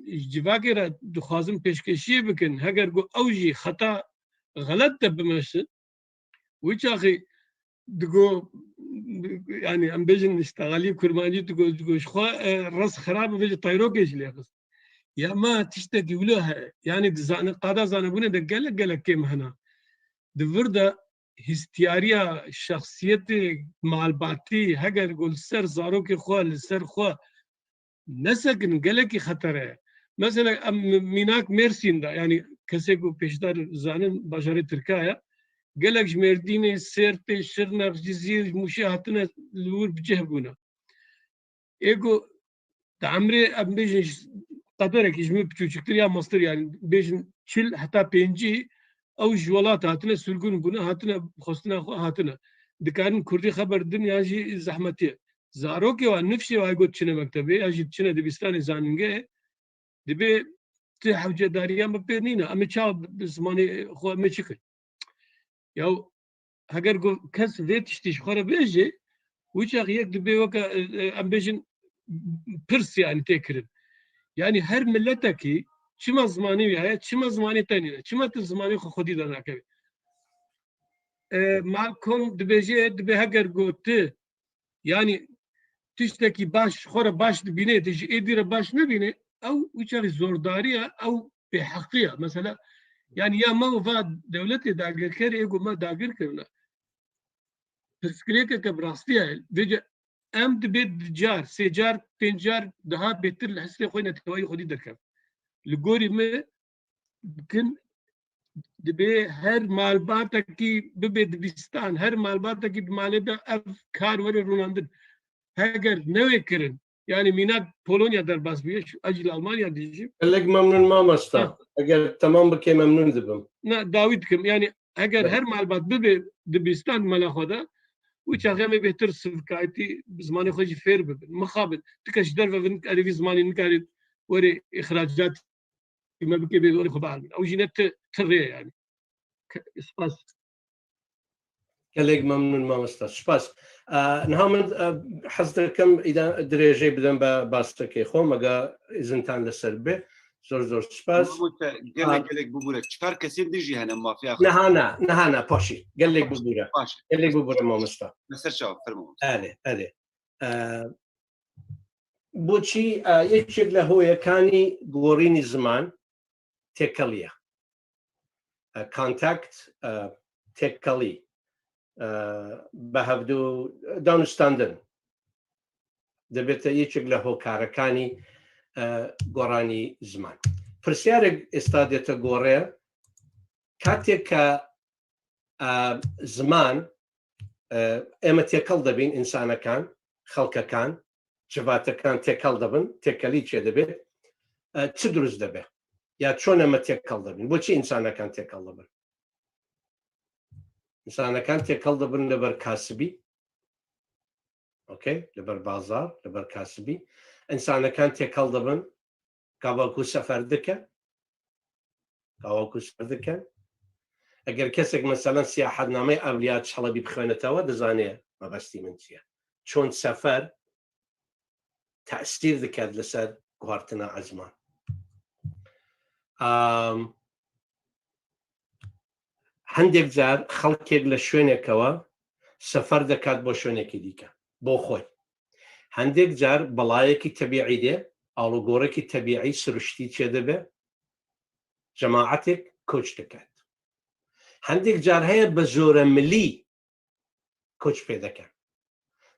ji civakê re dixwazin pêşkêşiyê bikin, heger ku ew jî xeta xelet de bimeşin, wî çaxî digo, yanî em bêjin ji texelî kurmancî digo, digo ji xwe, e, res xirab bibêje tayrokê jî lê xist. Ya me tiştekî wilo heye, yanî di zane-, qada zanebûnê de gelek gelek kêm hene. Di vir de hîstiyariya şexsiyetê malbatî, heger ku li ser zarokê xwe, li ser xwe nesekin, gelekî xetere ye. Mesela em mînak Mêrsîn de, yanî kesê ku pêşdar zanin bajarê Tirka ye, gelek ji Mêrdînê, Sêrtê, Şirnex, Cizîr, Mûşê hatine li wir bi cih bûne. Ê ku di emrê em bêjin ji qederekî ji min piçûçiktir ya mestir, yanî bêjin çil heta pêncî, ew ji welat hatine, sirgûn bûne, hatine, xwestina xwe hatine. Dikarin kurdî xeber din yan jî zehmetî ye. Zarokê wa, nifşê wa got çine mektebê ya jî çine dibistanê zanîngehê, dibê ti hewcedariya me pê nîne. Em ê çawa bi zimanê xwe em ê çi kin? Ya heger ku kes vê tiştî ji xwe re bêje, wî çax yek dibê weke, e, e, em bêjin pirs, yanî tê kirin. Yanî her miletekî çima zimanê wî heye, çima zimanê te nîne, çima tu zimanê xwe xwedî dernakevî? E, Malcolm dibêje, dibê heger ku tu, yanî tiştekî baş, xwe re baş dibîne, tu ji êdî re baş nebîne, ew wî çaxî zordarî ye, ew bêheqî ye. Mesela, yanî ya me û va dewletê dagirkerê ê ku me dagir kirine. Pirsgirêkeke bi rastî ye. Vêce em dibê di car, sê car, pênc car daha bêtir li hizrê xwe neteweyî xwedî derkevin. Li gorî min dikin, dibê her malbatekî bibe dibistan, her malbatekî di malê de ev kar were rûnandin. Heger newê kirin, yanî mînak Polonya derbas bûye, ez jî li Almanya dijîm. Gelek memnûn mamosta. Ha. Eger temam bike memnûn dibim. Na, dawî dikim. Yanî heger Evet. her malbat bibe dibistan mala xwe de, wî çaxê em ê bêhtir sivikayetî bi zimanê xwe jî fêr bibin. Mixabin, tu kes ji derve ve nik-, erê vî zimanî nikarî were îxracat me bike bê were xwe bielmîne. Ew jî ne ti, ti rê ye yanî. Ke-, spas. Gelek memnûn mamosta. Spas. E, niha min, e, hez dikim îda dirêjê bidim be basekê xwe, mega îzintan li ser be. Zor zor spas. Mamoste, gelek, Ha. gelek bibûre. Çar kesên din jî hene mafiya xwe. Niha ne, niha ne, paşî. Gelek bibûre. Baş. Gelek bibûre mamosta. Li ser çav, fermo. Erê, erê. E, بۆچی، ئە، یەکێک لە هۆیەکانی گۆڕینی زمان تێکەڵیە. ئە، contact، ئە، تێکەڵی، ئە، بە هەڤدوو دانوستاندن دەبێتە یەکێک لە هۆکارەکانی، ئە، گۆڕانی زمان. پرسیارێک ئێستا دێتە گۆڕێ، کاتێک کە، ئە، زمان، ئە، ئێمە تێکەڵ دەبین، ئینسانەکان، خەڵکەکان، جڤاتەکان تێکەڵ دەبن، تێکەلی چێ دەبێت، ئە، چ دروست دەبێت؟ یا چۆن ئێمە تێکەڵ دەبین؟ بۆچی ئینسانەکان تێکەڵ دەبن؟ ئینسانەکان تێکەڵ دەبن لەبەر کاسبی، ئۆکەی؟ لەبەر بازار، لەبەر کاسبی. ئینسانەکان تێکەڵ دەبن کاواکو سەفەر دەکەن، کاواکو سەفەر دەکەن. ئەگەر کەسێک مەسەلەن سیاحەتنامەی ئەولیا چەڵەبی بخوێنێتەوە، دەزانێ مەبەستی من چییە. چۆن سەفەر تەئسیر دەکات لەسەر گواردنە ئەزمان. ئام، هەندێک جار خەڵکێک لە شوێنێکەوە سەفەر دەکات بۆ شوێنێکی دیکە، بۆ خۆی. هەندێک جار بەڵایەکی تەبیعی دێ، ئاڵوگۆڕێکی تەبیعی سروشتی چێ دەبێ، جەماعەتێک کۆچ دەکات. هەندێک جار هەیە بە زۆرە ملی کۆچ پێ دەکەن.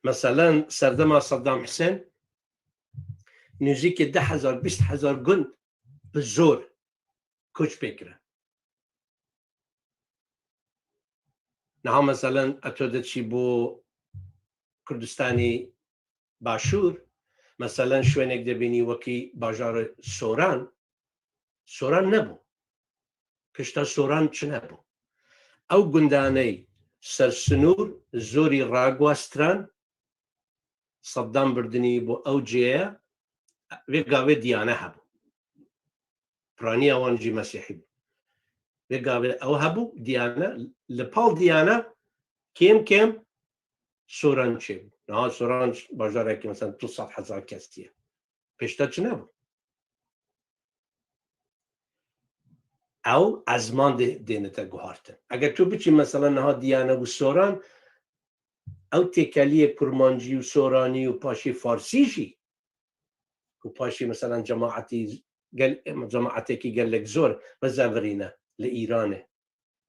مەسەلەن، سەردەما سەدام حسێن نزیکە دە هەزار، بیست هەزار گوند بە زۆر کۆچ پێ کرا. نها مەسەلەن ئەتۆ دەچی بۆ کوردستانی باشوور، مەسەلەن شوێنێک دەبینی وەکی باژارە سۆران، سۆران نەبوو. پشتا سۆران چ نەبوو. Ew gundaney ser sinûr zorî ragwastran, Saddam birdinî bo ew cihê, vê gavê Diyane hebû. Piraniya wan jî Mesîhî bû. Vê gavê ew hebû, Diyane, li pal Diyane kêm kêm Soran çêbû. Niha Soran bajarekî mesela du sed hezar kesî ye. Pêşta çi nebû? Ew ezman dê-, dêne te guhartin. Eger tu biçî mesela niha Diyane û Soran, ew têkeliyê kurmancî û soranî û paşê farsî jî, û paşê mesela cemaetî gel-, cemaetekî gelek zor bizevirîne li Îranê.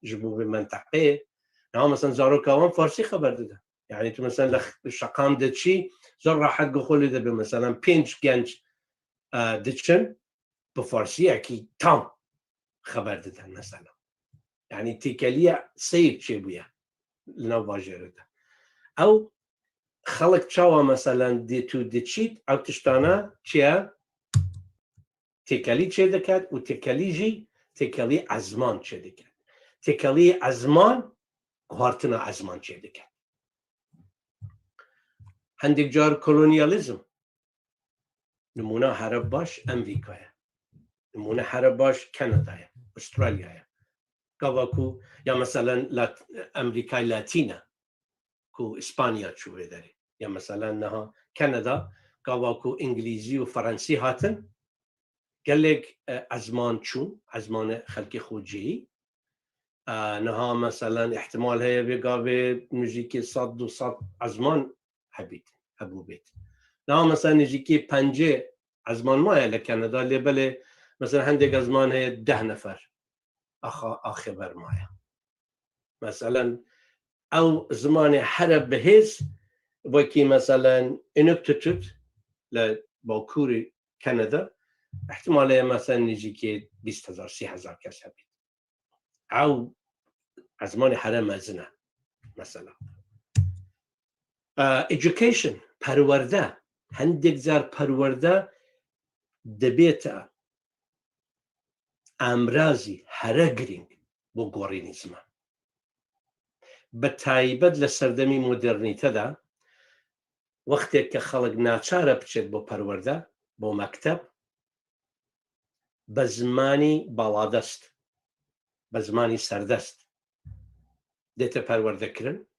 Ji bo vê menteqeyê, niha mesela zaroka wan farsî xeber dide. Yani tu mesela li şeqan de çî zor rahet go xwe lê dibe, mesela pênc genc, e, diçin bi farsiyekî tam xeber dide mesela. Yani têkeliya seyr çêbûye li nav bajêrê de. Ew xelk çawa mesela dê tu diçît, ew tiştana çi ye? Têkelî çêdiket û têkelî jî têkelî ezman çêdiket. Têkelî ezman guhartina ezman çêdiket. Hendek car kolonyalîzm, nimûna here baş Amerîka ye. Nimûne here baş Kanada ye, Avustralya ye. Gava ku, ya mesela Lat-, Amerîkay Latîne ku Îspanya çû vê derê. Ya mesela niha Kanada, gava ku Îngilîzî û Fransî hatin, gelek, e, ezman çûn, ezmanê xelkê xwe cihî. E, niha mesela îhtimal heye vê gavê nizîkî sed du sed ezman hebît, hebû bêt. Niha mesela nizîkî pencê ezman maye li Kanada, lê belê mesela hendek ezman heye deh nefer axa-, axêver maye. Mesela ew zimanê here bihêz, wekî mesela Inuktitut li bakurê Kanada, îhtimal heye mesela nizîkî bîst hezar, sî hezar kes hebît. Ew ezmanê here mezin e, mesela. E, education, perwerde, hendek car perwerde dibête emrazî here girîng bo gorînî ziman. Bi taybet li serdemî modernîte de, wextê ke xelk naçar e biçêt bo perwerde, bo mekteb, bi zimanî baladest, bi zimanî serdest dête perwerdekirin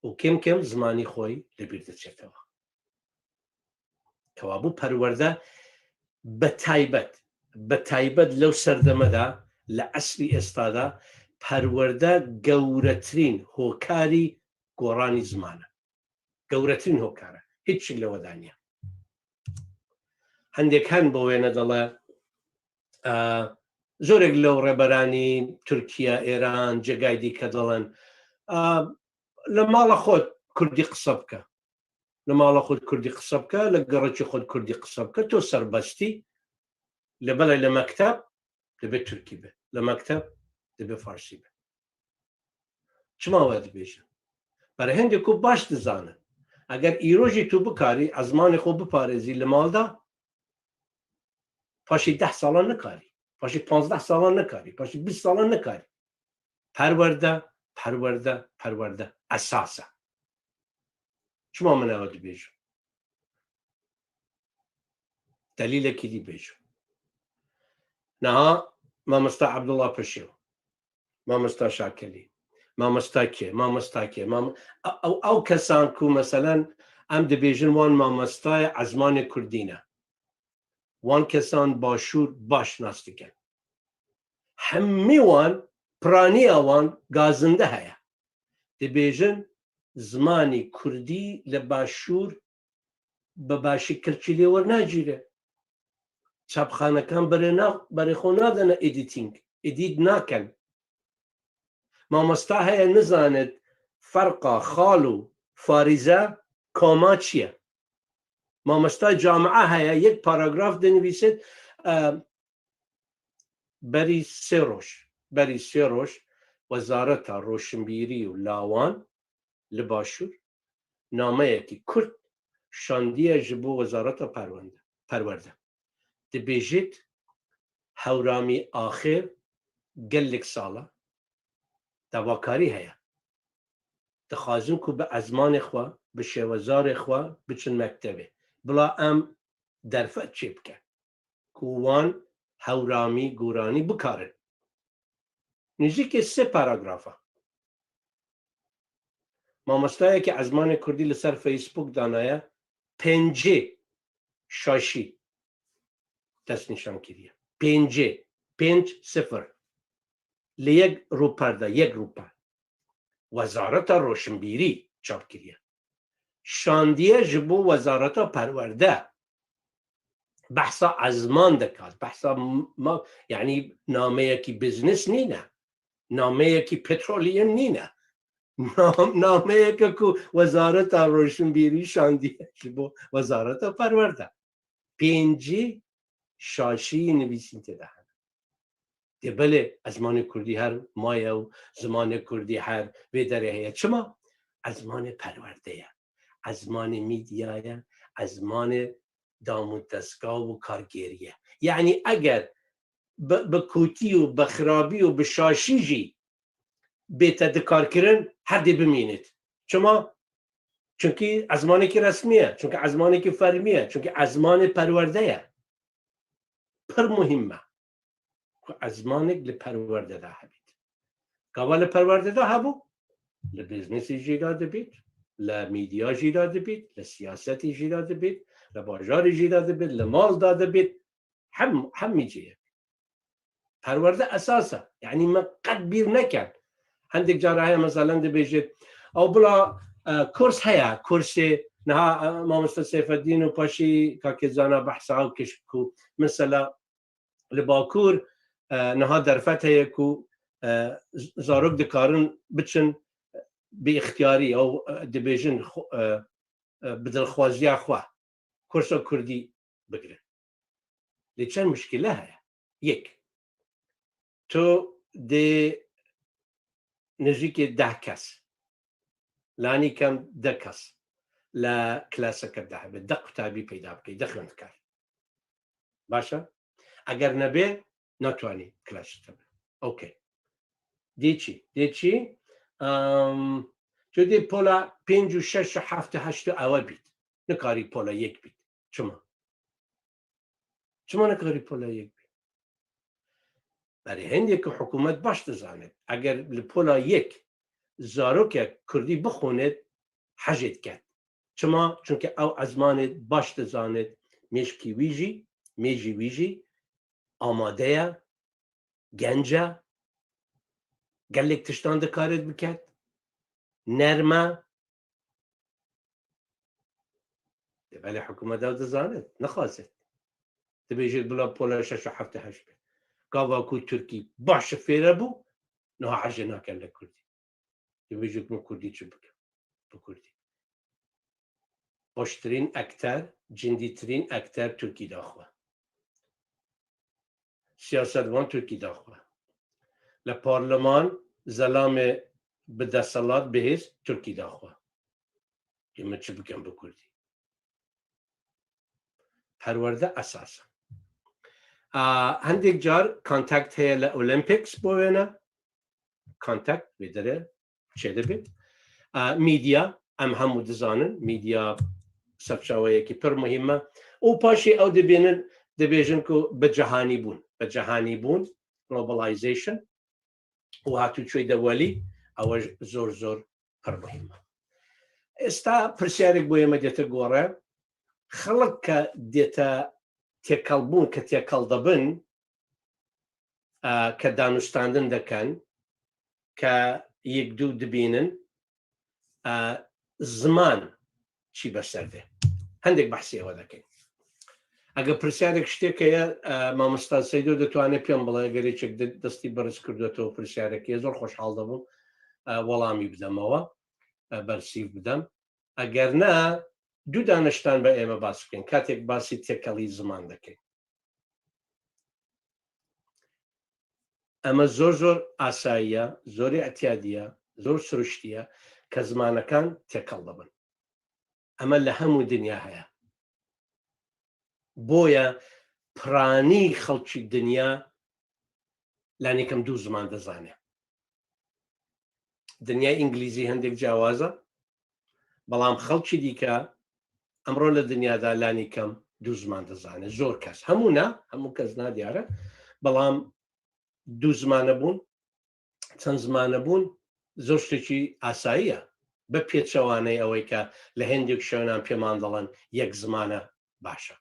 û kêm kêm zimanî xwe yî li bîr diçêtewe. Kewabû perwerde bi taybet, bi taybet lew serdeme de, li esrî êsta de, perwerde gewretirîn hokarî goranî ziman e. Gewretirîn hokar e. Hiç çi lewe daniye. Hendek hen bo wêne dile, e, zorek lew rêberanî Tirkiye, Êran, cegay dîke dilin, e, li mala xwe kurdî qise bike. Li mala xwe kurdî qise bike, li gerekî xwe kurdî qise bike, to serbestî. Lê belê li mekteb dibe tirkî be. Li mekteb dibe farsî be. Çima we dibêjin? Berê hindê ku baş dizanin. Eger îro jî tu bikarî ezmanê xwe biparêzî li mal de, paşê deh salan nikarî. Paşê panzdeh salan nikarî. Paşê bîst salan nikarî. Perwerde, perwerde, perwerde esas e. Çima min ew dibêjim? Delîlekî dî bêjim. Niha mamosta Abdullah Pişo, mamosta Şakelî, mamosta kê, mamosta kê, mam-, ew, ew kesan ku meselen em dibêjin wan mamostayê ezmanê kurdî ne. Wan kesan başûr baş nas dikin. Hemî wan, piraniya wan gazinde heye. Dibêjin zimanî kurdî li başûr bi başî kirçî lê wernagîre. Çapxanekan berê na-, berê xwe nadene edîtîng, edît nakin. Mamosta heye nizanit ferqa xal û farîze koma çi ye. Mamosta camia heye yek paragraf dinivîsit, e, berî sê roj, berî sê roj Wezareta Roşinbîrî û Lawan li Başûr nameyekî kurt şandiye ji bo Wezareta Perwende, Perwerde. Dibêjit, Hewramî axê gelek sal e, Dawakarî heye. Dixwazin ku bi ezmanê xwe, bi şêwezarê xwe biçin mektebê. Bila em derfet çêbikin ku wan hewramî, goranî bikarin. Nêzîkê sê paragrafa. Mamostayekî ezmanê kurdî li ser Facebook danaye, pêncî şaşî destnîşan kiriye. Pêncî, pênc sifir. Li yek rûper de, yek rûper. Wezareta Roşinbîrî çap kiriye. Şandiye ji bo Wezareta Perwerde. Behsa ezman dikat. Behsa ma, yanî nameyekî biznes nîne. Nameyekî petroliyem nîne. Nam-, nameyeke ku Wezareta Roşinbîrî şandiye ji bo Wezareta Perwerde. Pêncî şaşî nivîsîn tê de hene. Dê belê, ezmanê kurdî her maye û zimanê kurdî her vê derê heye. Çima? Ezmanê perwerde ye. Ezmanê mîdya ye. Ezmanê dam û destgah û kargêrî ye. Yanî eger bi, bi kotî û bi xirabî û bi şaşî jî bête dikarkirin, her dê bimînit. Çima? Çunkî ezmanekî resmî ye, çunkî ezmanekî fermî ye, çunkî ezmanê perwerde ye. Pir muhîm e ku ezmanek li perwerde de hebît. Gava li perwerde de hebû, li biznesî jî de dibît, li mîdya jî de dibît, li siyasetî jî de dibît, li bajarî jî de dibît, li mal de dibît, hem, hemî cihê. Perwerde esas e. Yanî me qet bîr neken. Hindek cara heye, meselen dibêjit, ew bila, e, kurs heye, kursê niha, e, mamoste Seyfeddîn û paşî Kakê Zana behsa ew kişt ku mesela li Bakur, e, niha derfet heye ku, e, z-, zarok dikarin biçin bi îxtiyarî, ew, e, dibêjin xwe, e, e, bi dilxwaziya xwe kursa kurdî bigirin. Lê çend muşkile heye. Yek, tu dê nêzîkê deh kes, lanî kem deh kes li klaseke de hebe, deh qutabî peyda bikey, deh xwendkar. Baş e? Eger nebe, natwanî klasê te be. Okey. Dê çi? Dê çi? Em, tu dê pola pênc û şeş û heft û heşt û ewe bît. Nikarî pola yek bît. Çima? Çima nikarî pola yek bî? Berê hindê ku hikûmet baş dizanit, eger li pola yek zarokek kurdî bixwinit, hejê diket. Çima? Çunke ew ezmanê baş dizanit, mêşkî wî jî, mêjî wî jî amade ye, genc e, gelek tiştan dikarit biket, nerm e. Dê belê hikûmet ew dizanit, nixwazit. Dibêjit bila pola şeş û heft û heşt be. Gava ku tirkî baş fêr bû, niha hejê nake li kurdî. Dibêjit min kurdî çi bikim? Bi kurdî. Baştirîn ekter, cindîtirîn ekter tirkî daxwe. Siyasetvan tirkî daxwe. Li parleman zelamê bi desthilat, bi hêz tirkî daxwe. Ê min çi bikim bi kurdî? Perwerde esas e. A, hindek car kontakt heye li Olympics bo wêne. Kontakt vê derê çêdibê. A, mîdya, em hemû dizanin, mîdya serçaweyekî pir muhîm e. Û paşê ew dibînin, dibêjin ku bi cihanî bûn, bi cihanî bûn, globalization, û hatûçûyê dewelî, ew zor zor pir muhîm e. Êsta pirsyarek bo ême dête gore, xelk ke dête têkelbûn, ke têkel dibin, e, ke danûstandin dikin, ke yek du dibînin, e, ziman çi beser de. Hindek behsê ewe dikin. Eger pirsyarek ştêk heye, e, mamosta Seydo ditwane piyam bile, eger yek de-, destî berz kirdote û pirsyarek heye, zor xweşhal dibim, e, welamî bidem ewe, e, bersîv bidem. Eger ne, du daniştan be ême bas bikin. Katek basî têkelî ziman dikin. Eme zor zor asayî ye, zor îtiyadî ye, zor siruştî ye ke zimanekan têkel dibin. Eme li hemû dinya heye. Boye piranî xelkî dinya lanî kem du ziman dizane. دنیای ئینگلیزی هەندێک جیاوازە، بەڵام خەڵکی دیکە ئەمڕۆ لە دنیادا لانی کەم دوو زمان دەزانێت. زۆر کەس، هەموو نا، هەموو کەس نا دیارە، بەڵام دوو زمانە بوون، چەند زمانە بوون، زۆر شتێکی ئاساییە، بە پێچەوانەی ئەوەی کە لە هەندێک شوێنان پێمان دەڵێن یەک زمانە باشە.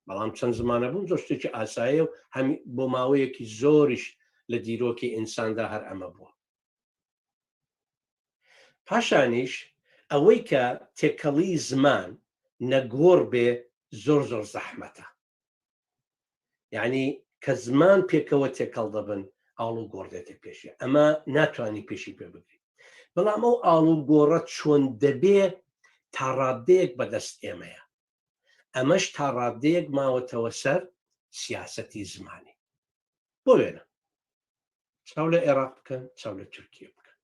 بەڵام چەند زمانە بوون زۆر شتێکی ئاساییە و هەم بۆ ماوەیەکی زۆریش لە دیرۆکی ئینساندا هەر ئەمە بووە. پاشانیش ئەوەی کە تێکەڵی زمان نەگۆڕ بێ زۆر زۆر زەحمەتە. یعنی کە زمان پێکەوە تێکەڵ دەبن، ئاڵ و گۆڕ دێتە پێشی. ئەمە ناتوانی پێشی پێ بگری. بەڵام ئەو ئاڵ و گۆڕە چۆن دەبێ تا ڕادەیەک بەدەست ئێمەیە. ئەمەش تا ڕادەیەک ماوەتەوە سەر سیاسەتی زمانی. بۆ وێنە، چاو لە عێراق بکەن، چاو لە تورکیە بکەن.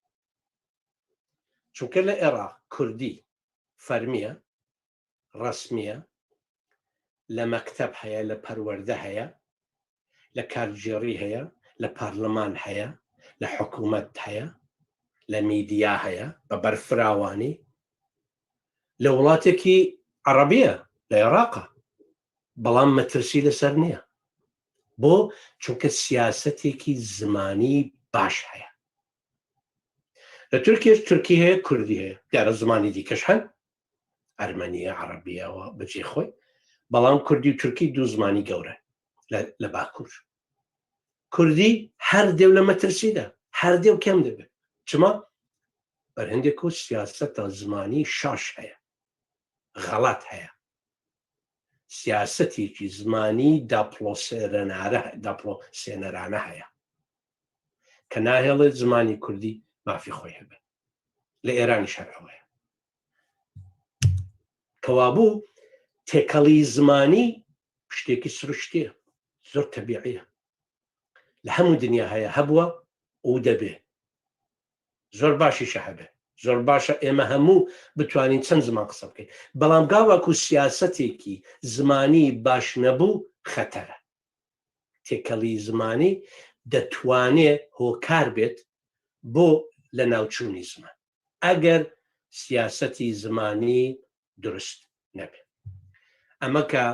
چونکە لە عێراق کوردی فەرمیە، ڕەسمیە، لە مەکتەب هەیە، لە پەروەردە هەیە، لە کارگێڕی هەیە، لە پارلمان هەیە، لە حکوومەت هەیە، لە میدیا هەیە بە بەرفراوانی. لە وڵاتێکی عەڕەبیە، لە عێراقە، بەڵام مەترسی لەسەر نییە. بۆ؟ چونکە سیاسەتێکی زمانی باش هەیە. لە تورکیەش تورکی هەیە، کوردی هەیە، دیارە زمانی دیکەش هەن، ئەرمەنیە، عەڕەبیە و بەجێ خۆی، بەڵام کوردی و تورکی دوو زمانی گەورە لە، لە باکوور. کوردی هەر دێو لە مەترسیدا، هەر دێو کەم دەبێت. چما؟ بەر هەندێک و سیاسەتە زمانی شاش هەیە، غەڵات هەیە. سیاسەتێکی زمانی داپڵۆسێنەرە، داپڵۆسێنەرانە هەیە کە ناهێڵێت زمانی کوردی مافی خۆی هەبێت. لە ئێرانیش هەر ئەوەیە. کەوابوو تێکەڵی زمانی شتێکی سروشتیە، زۆر تەبیعیە. لە هەموو دنیا هەیە، هەبووە و دەبێ. زۆر باشیشە هەبێ. زۆر باشە ئێمە هەموو بتوانین چەند زمان قسە بکەین. بەڵام گاواکو سیاسەتێکی زمانی باش نەبوو، خەتەرە. تێکەڵی زمانی دەتوانێ هۆکار بێت بۆ لە ناوچوونی زمان، ئەگەر سیاسەتی زمانی دروست نەبێت. ئەمە کە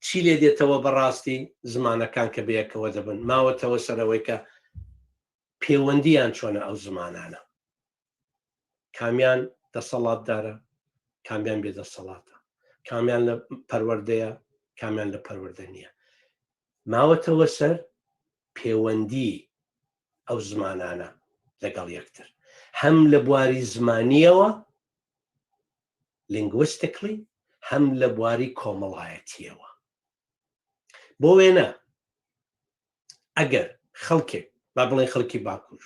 چی لێ دێتەوە بەڕاستی؟ زمانەکان کە بەیەکەوە دەبن، ماوەتەوە سەرەوەی کە پێوەندیان چۆنە ئەو زمانانە، کامیان دەسەڵاتدارە، کامیان بێدەسەڵاتە، کامیان لە پەروەردەیە، کامیان لە پەروەردە نییە. ماوەتەوە سەر پێوەندی ئەو زمانانە لەگەڵ یەکتر، هەم لە بواری زمانیەوە، linguistically، هەم لە بواری کۆمەڵایەتیەوە. بۆ وێنە، ئەگەر خەڵکێک، با بڵێن خەڵکی باکوور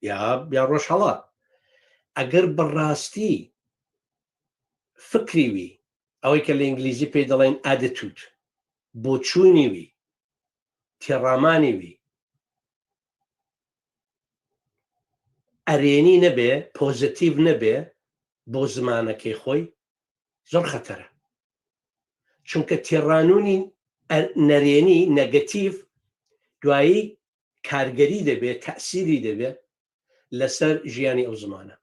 یا، یا ڕۆژهەڵات، ئەگەر بەڕاستی فکری وی، ئەوەی کە لە ئینگلیزی پێی دەڵێن attitude، بۆچوونی وی، تێڕامانی وی ئەرێنی نەبێ، پۆزیتیڤ نەبێ بۆ زمانەکەی خۆی، زۆر خەتەرە. چونکە تێڕانوونی ئە-، نەرێنی، نەگەتیڤ، دوایی کارگەری دەبێت، تەسیری دەبێت لەسەر ژیانی ئەو زمانە.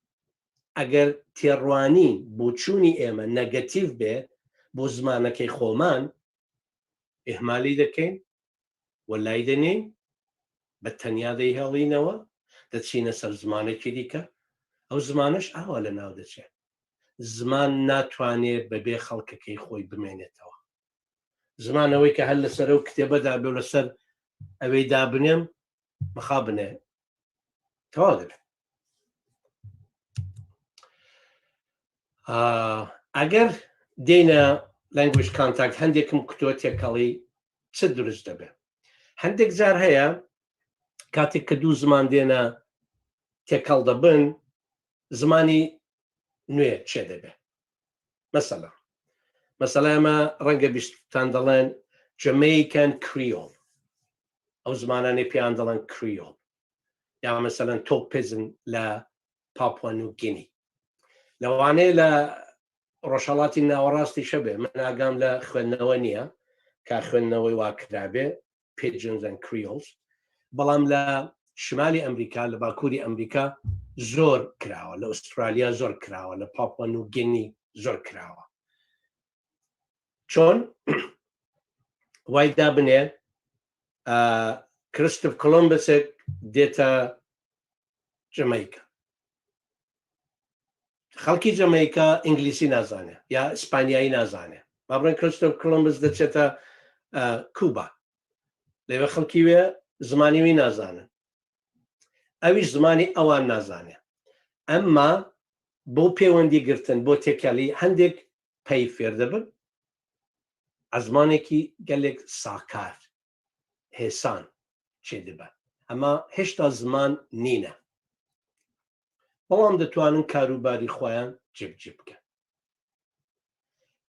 ئەگەر تێڕوانین، بۆچوونی ئێمە نەگەتیڤ بێ بۆ زمانەکەی خۆمان، ئیهمالی دەکەین، وەلای دەنێین، بە تەنیا دەیهێڵینەوە، دەچینە سەر زمانێکی دیکە. ئەو زمانەش ئاوا لە ناو دەچێت. زمان ناتوانێت بەبێ خەڵکەکەی خۆی بمێنێتەوە. زمان ئەوەی کە هەر لەسەر ئەو کتێبەدا بێ و لەسەر ئەوەی دابنێم، مخابنێ تەواو دەبێت. ئا، ئەگەر دێنە language contact، هەندێکم کتووە تێکەڵی چ دروست دەبێت. هەندێک جار هەیە کاتێک کە دوو زمان دێنە تێکەڵ دەبن، زمانی نوێ چێ دەبێ. مەسەلەن، مەسەلەن ئێمە ڕەنگە بیستان دەڵێن Jamaican Creole، ئەو زمانانەی پێیان دەڵێن Creole، یا مەسەلەن Tok Pisin لە پاپوا نیو گینی. لەوانەیە لە ڕۆژهەڵاتی ناوەڕاستی شەبێ، من ئاگام لە خوێندنەوە نییە کە خوێندنەوەی وا کرابێ، Pidgins and Creoles، بەڵام لە şimalî Amerîka, li bakurî Amerîka zor kirawa, li Australya zor kirawa, li Papua New Guinea zor kirawa. Çon? Way da binê, e, Christopher Columbusek dête Jamaica. Xelkî Jamaica îngilîsî nazane ya îspanyayî nazane. Ba birin Christopher Columbus diçete, e, Cuba. Lê ve xelkî wê zimanî wî nazanin. Ew jî zimanî ewan nazane. Emma bo pêwendî girtin, bo têkelî hindek pey fêr dibin. Ezmanekî gelek sakar, hêsan çêdibe. Hema hêşta ziman nîne. Belav em ditwanin karûbarî xweyan cibcî bikin.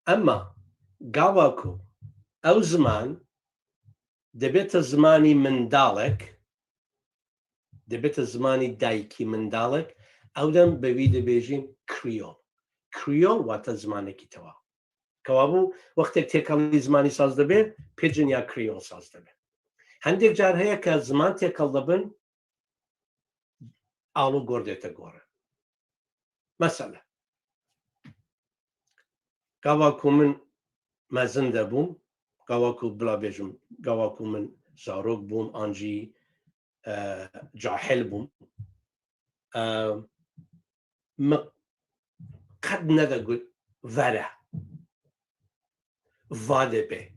Emma gava ku ew ziman dibête zimanî mindalek, dibête zimanî dayikî mindalek, ew dem bi wî dibêjin Kreyol. Kreyol wate zimanekî tewa. Kewabû, wextek têkelî zimanî saz dibe, Pidgin ya Kreyol saz dibe. Hindek car heye ke ziman têkel dibin, alo gor dête gore. Mesela, gava ku min mezin de bûm, gava ku bila bêjim, gava ku min zarok bûm, an jî, e, cahil bûm, e, min qet nedigot vere. Va dibe.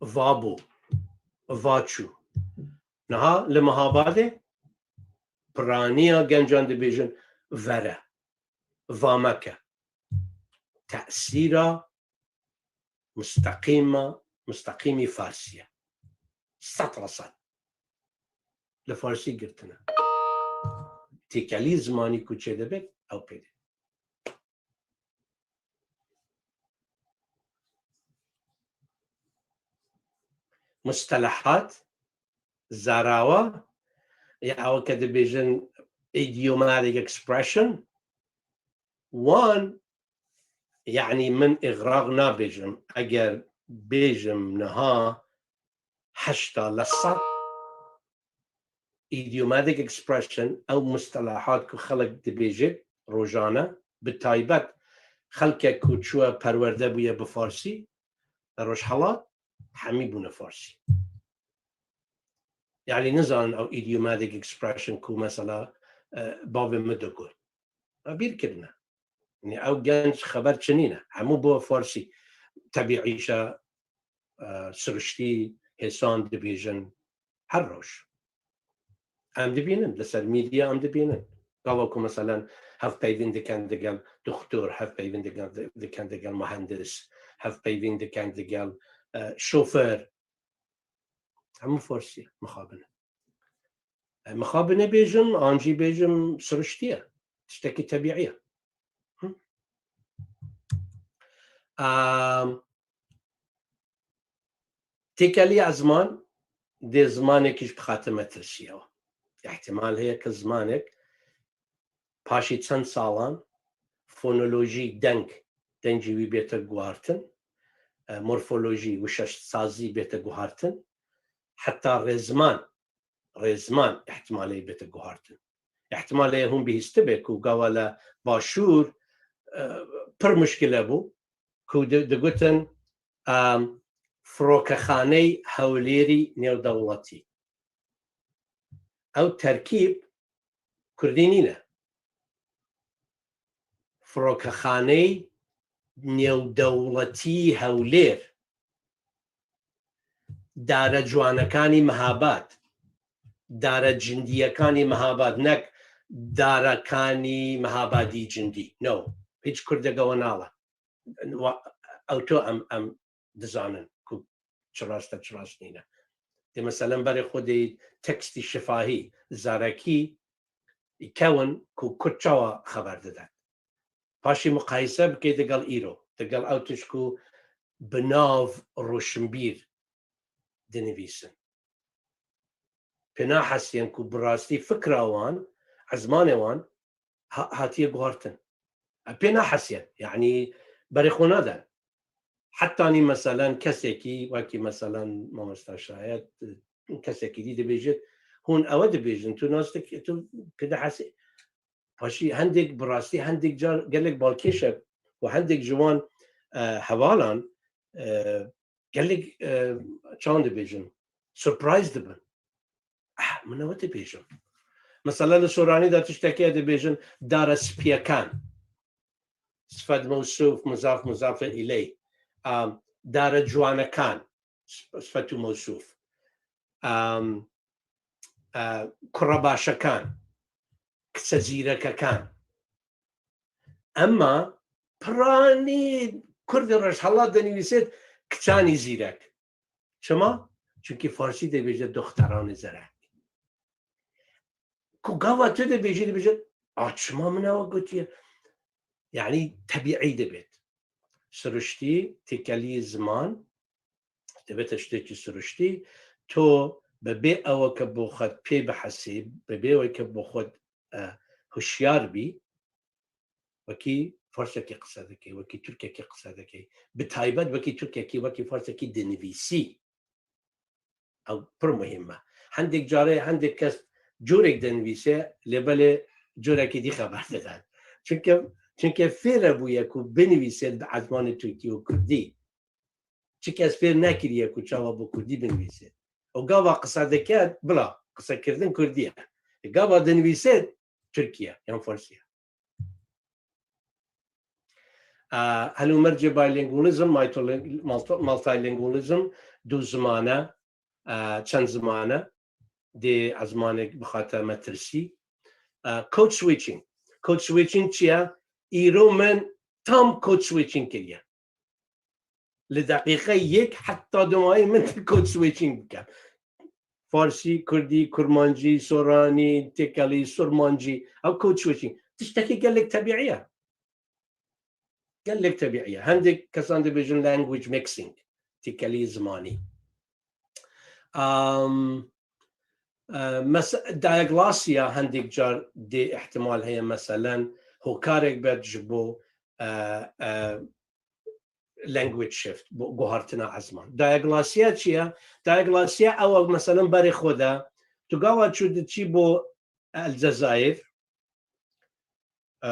Va bû. Va çû. Niha li Mihabadê piraniya gencan dibêjin vere. Va meke. Tesîra musteqîma, musteqîmî Farsî ye. Sed resed. Li Farsî girtine. Têkelî zimanî ku çêdibe, ew pê dibe. Mustelehat, zarawa, ya ew ke dibêjin idiomatic expression, wan, yanî min îxraq nabêjim, eger bêjim niha heşta li sed idiomatic expression, ew mustelehat ku xelk dibêje rojane, bi taybet xelkek ku çûye perwerde bûye bi farsî, li rojhelat hemî bûne farsî. Yanî nizanin ew idiomatic expression ku mesela, e, bavê min digot. Me bîr kirine. Yanî ew genc xeber çi nîne. Hemû bû farsî. Tebîîşe, e, siriştî, hêsan dibêjin her roj. Em dibînin, li ser medya em dibînin. Gava ku meselen hevpeyvîn dikin digel doktor, hevpeyvîn dikin, dikin digel muhendis, hevpeyvîn dikin digel, e, şofer. Hemû farsî ye, mixabin e. E, mixabin e bêjim, an jî bêjim siriştî ye. Tiştekî tebîî ye. Hı? Am, têkeliya ziman, dê zimanekî ji bi xatir metirsiyewa. Îhtimal heye ke zimanek paşî çend salan fonolojî, deng, dengê wî bête guhartin, e, morfolojî, wişesazî bête guhartin, heta rêzman, rêzman îhtimalê bête guhartin. Îhtimalê hûn bihîstibe ku gava li Başûr, e, pir muşkile bû ku di-, digotin, e, firokexaney Hewlêrî nêwdewletî. Ew terkîb kurdî nîne. Firokexaney nêwdewletî Hewlêr, dare ciwanekanî Mihabad, dare cindiyekanî Mihabad, nek darekanî Mihabadî cindî. No. Hiç kurdeke we nale. Wa-, ew to em, em dizanin ku çi rast e, çi rast nîne. Dê meselen berê xwe dê tekstî şifahî, zarekî kewin ku kurd çawa xeber dide. Paşî muqayese bike digel îro, digel ew tişt ku bi nav roşinbîr dinivîsin. Pê nahesiyên ku bi rastî fikra wan, ezmanê wan ha-, hatiye guhartin. Em pê nahesiyên, yanî berê xwe nadan. Hetanî meselen kesekî, wekî meselen Mamosta Şayet, kesekî dî dibêjit, Hûn ewe dibêjin, tu nas dikî, tu pê dihesê. Paşî hendêk bi rastî, hendêk car gelek balkêş e û hendêk ji wan, e, hevalan, e, gelek, e, çawan dibêjin, surprise dibin. Ah, min ew dibêjim. Mesela li Soranî de tiştekê dibêjin dare spiyekan. Sifet mewsûf, muzaf, muzafê îleyh. Am, dare ciwanekan. Sif-, sifet û mewsûf. Am, e, kure başekan. Kiçe zîrekekan. Emma piranî kurdê rojhelat dinivîsêt kiçanî zîrek. Çima? Çunkî farsî dibêje doxteranê zerek. Ku gava tu dibêjî, dibêje, a çima min ewa gotiye? Yanî tebîî dibêt. Siruştî, têkelî ziman, dibête tiştekî siruştî, to bi bê ewe ke bo xwe pê bihesî, bi bê ewe ke bo xwe, e, hişyar bî, wekî farsekî qise dikey, wekî tirkekî qise dikey. Bi taybet wekî tirkekî, wekî farsekî dinivîsî. Ew pir muhîm e. Hendêk carê, hendêk kes corek dinivîse, lê belê corekî dî xeber dide. Çunke, çunke fêr bûye ku binivîse bi ezmanê tirkî û kurdî. Çi kes fêr nekiriye ku çawa bi kurdî binivîse. Û gava qise dike, bila, qisekirdin kurdî ye. Gava dinivîse tirkî ye, yan farsî ye. Aa, helûmercê bilingualism, multiling-, multi-, multilingualism, du zimane, aa, çend zimane, dê ezmanek bixate metirsî. Aa, code switching. Code switching çi ye? Îro min tam code switching kiriye. Li deqîqe yek heta dumayî min code switching bikim. Farsî, kurdî, kurmancî, soranî, têkelî, surmancî. Ew code switching. Tiştekî gelek tebîî ye. Gelek tebîî ye. Hendek kesan dibêjin language mixing. Têkelî zimanî. Am, e, mes-, diaglossiya hendek car dê ihtimal heye, meselen, hokarek bet ji bo, e, e, language shift, bo guhartina ezman. Diaglossiya çi ye? Diaglossiya ew e, meselen, berê xwe de, tu gava çû diçî bo El Cezayir, e,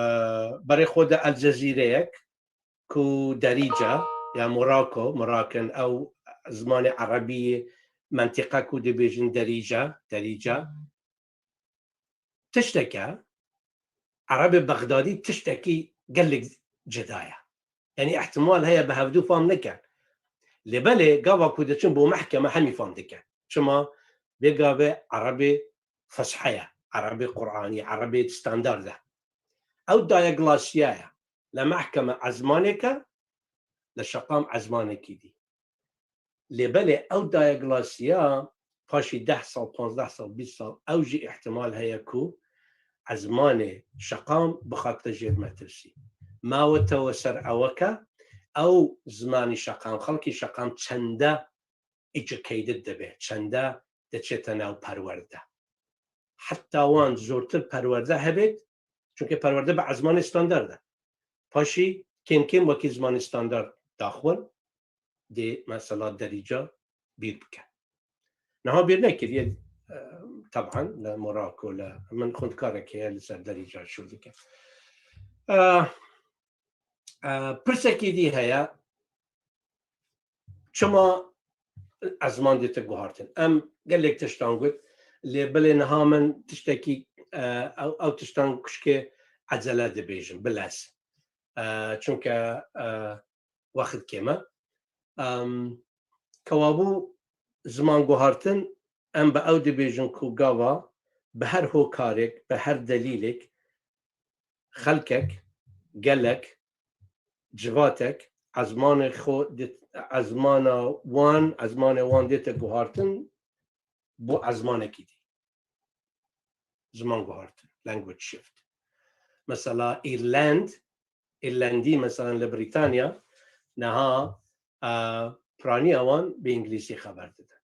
berê xwe de El Cezîreyek, ku Derîca ya Morocco, Merakin, ew zimanê erebî yê, mentiqa ku dibêjin Derîca, Derîca. Tişteke, erebê Bexdadî tiştekî gelek cida ye. Yanî ihtimal heye bi hevdû fam nekin. Lê belê gava ku diçin bo mehkeme hemî fam dikin. Çima? Vê gavê erebê feshe ye, erebê Qur'anî, erebê standard e. Ew diaglossiya ye. Li mehkeme ezmaneke, li şeqam ezmanekî dî. Lê belê ew diaglossiya paşî deh sal, panzdeh sal, bîst sal, ew jî ihtimal heye ku ezmanê şeqam bixate jêr metirsî. Ma we tewe ser ewe ke ew zimanî şeqam, xelkî şeqam çende educated dibe, çende diçête nav perwerde. Heta wan zortir perwerde hebêt, çunke perwerde bi ezmanê standard e. Paşî kêm kêm wekî zimanê standard daxwin, dê mesela Derîca bîr bike. Niha bîr nekiriye, e, teban li Morocco, li min xwendkarek heye li ser Derîca şûr dike. E, e, pirsekî dî heye, çima ezman dête guhartin? Em gelek tiştan got, lê belê niha min tiştekî, e, ew, ew tiştan kuşkê ecele dibêjim, bilez. E, çunke, e, wext kêm e. Em, kewabû ziman guhartin, em bi ew dibêjin ku gava bi her hokarek, bi her delîlek, xelkek, gelek, civatek, ezmanê xwe di-, ezmana wan, ezmanê wan dête guhartin bo ezmanekî dî. Ziman guhartin, language shift. Mesela Îrland, Îrlandî, mesela li Brîtanya, niha, e, piraniya wan bi îngilîzî xeber didin.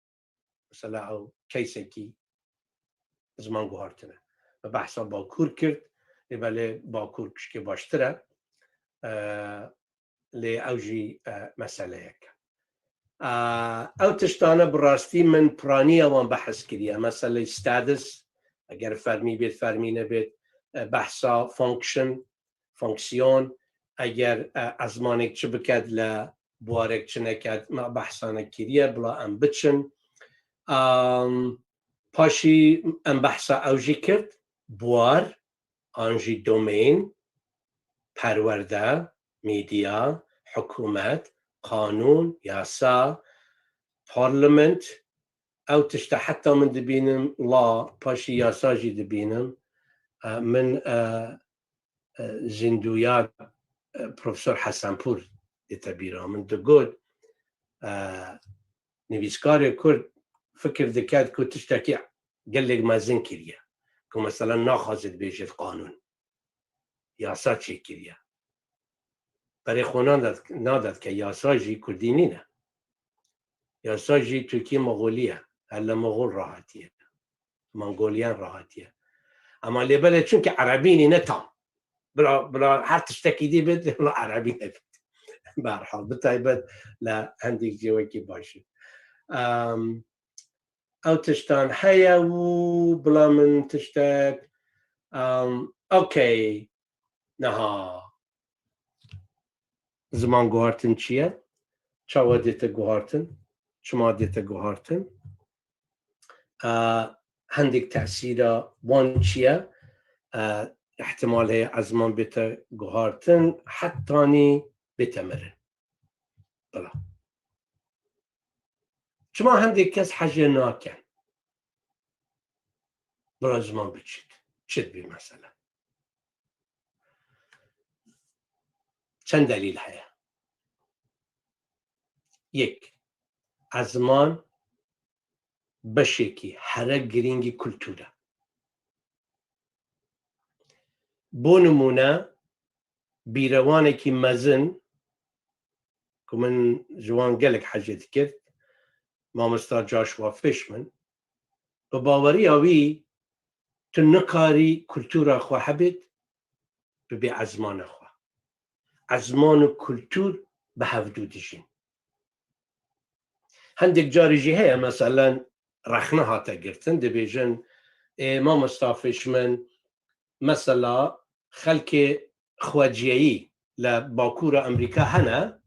Mesela ew case-ekî ziman guhartine. Me behsa Bakur kir, lê belê Bakur kuşkê baştir e. E, lê ew jî, e, meseleyek e. A, ew tiştane bi rastî min piraniya wan behs kiriye. Meseley status, eger fermî bêt, fermî nebêt, e, behsa function, fonksiyon, eger, e, ezmanek çi biket li buwarek çi neket, me behsane kiriye, bila em biçin. Am, paşî em behsa ew jî kir, buwar, an jî domain, perwerde, medya, hikûmet, qanûn, yasa, parlament, ew tişta heta min dibînim, la paşî yasa jî dibînim. E, min, e, e, zîndûyar, e, Profesor Hesenpûr dête bîra min digot, e, nivîskarê Kurd fikir diket ku tiştekî gelek mezin kiriye. Ku mesela naxwaze dibêjit qanûn. Yasa çêkiriye. Berê xwe nadet, nadet ke yasa jî Kurdî nîne. Yasa jî Tirkî Moxolî ye. Her li Moxol rahatiye. Mongoliyan rahatiye. Ama lê belê çunke Erebî nîne tam. Bila, bila her tiştekî dî bit, bila Erebî nebit. Berhal, bi taybet li hendek cihê wekî baş e. Em, ew tiştan heye û bila min tiştek, em, okey, niha ziman guhartin çi ye? Çawa dête guhartin? Çima dête guhartin? E, hendek tesîra wan çi ye? E, ihtimal heye ezman bête guhartin, hetanî bête mirin. Bila. Çima hendek kes hecê nakin? Bila ziman biçît. Çi dibî mesela? Çend delîl heye. Yek, ezman beşekî here girîngî kultur e. Bo nimûne, bîrewanekî mezin ku min ji wan gelek hecê dikir, mamosta Joshua Fishman, bi baweriya wî tu nikarî kultura xwe hebêt, bibê ezmana xwe. Ezman û kultur bi hevdû dijîn. Hendek carî jî heye, meselen, rexne hate girtin, dibêjin, ê, mamosta Fishman, mesela, xelkê xweciyeyî li Bakûra Amerîka hene,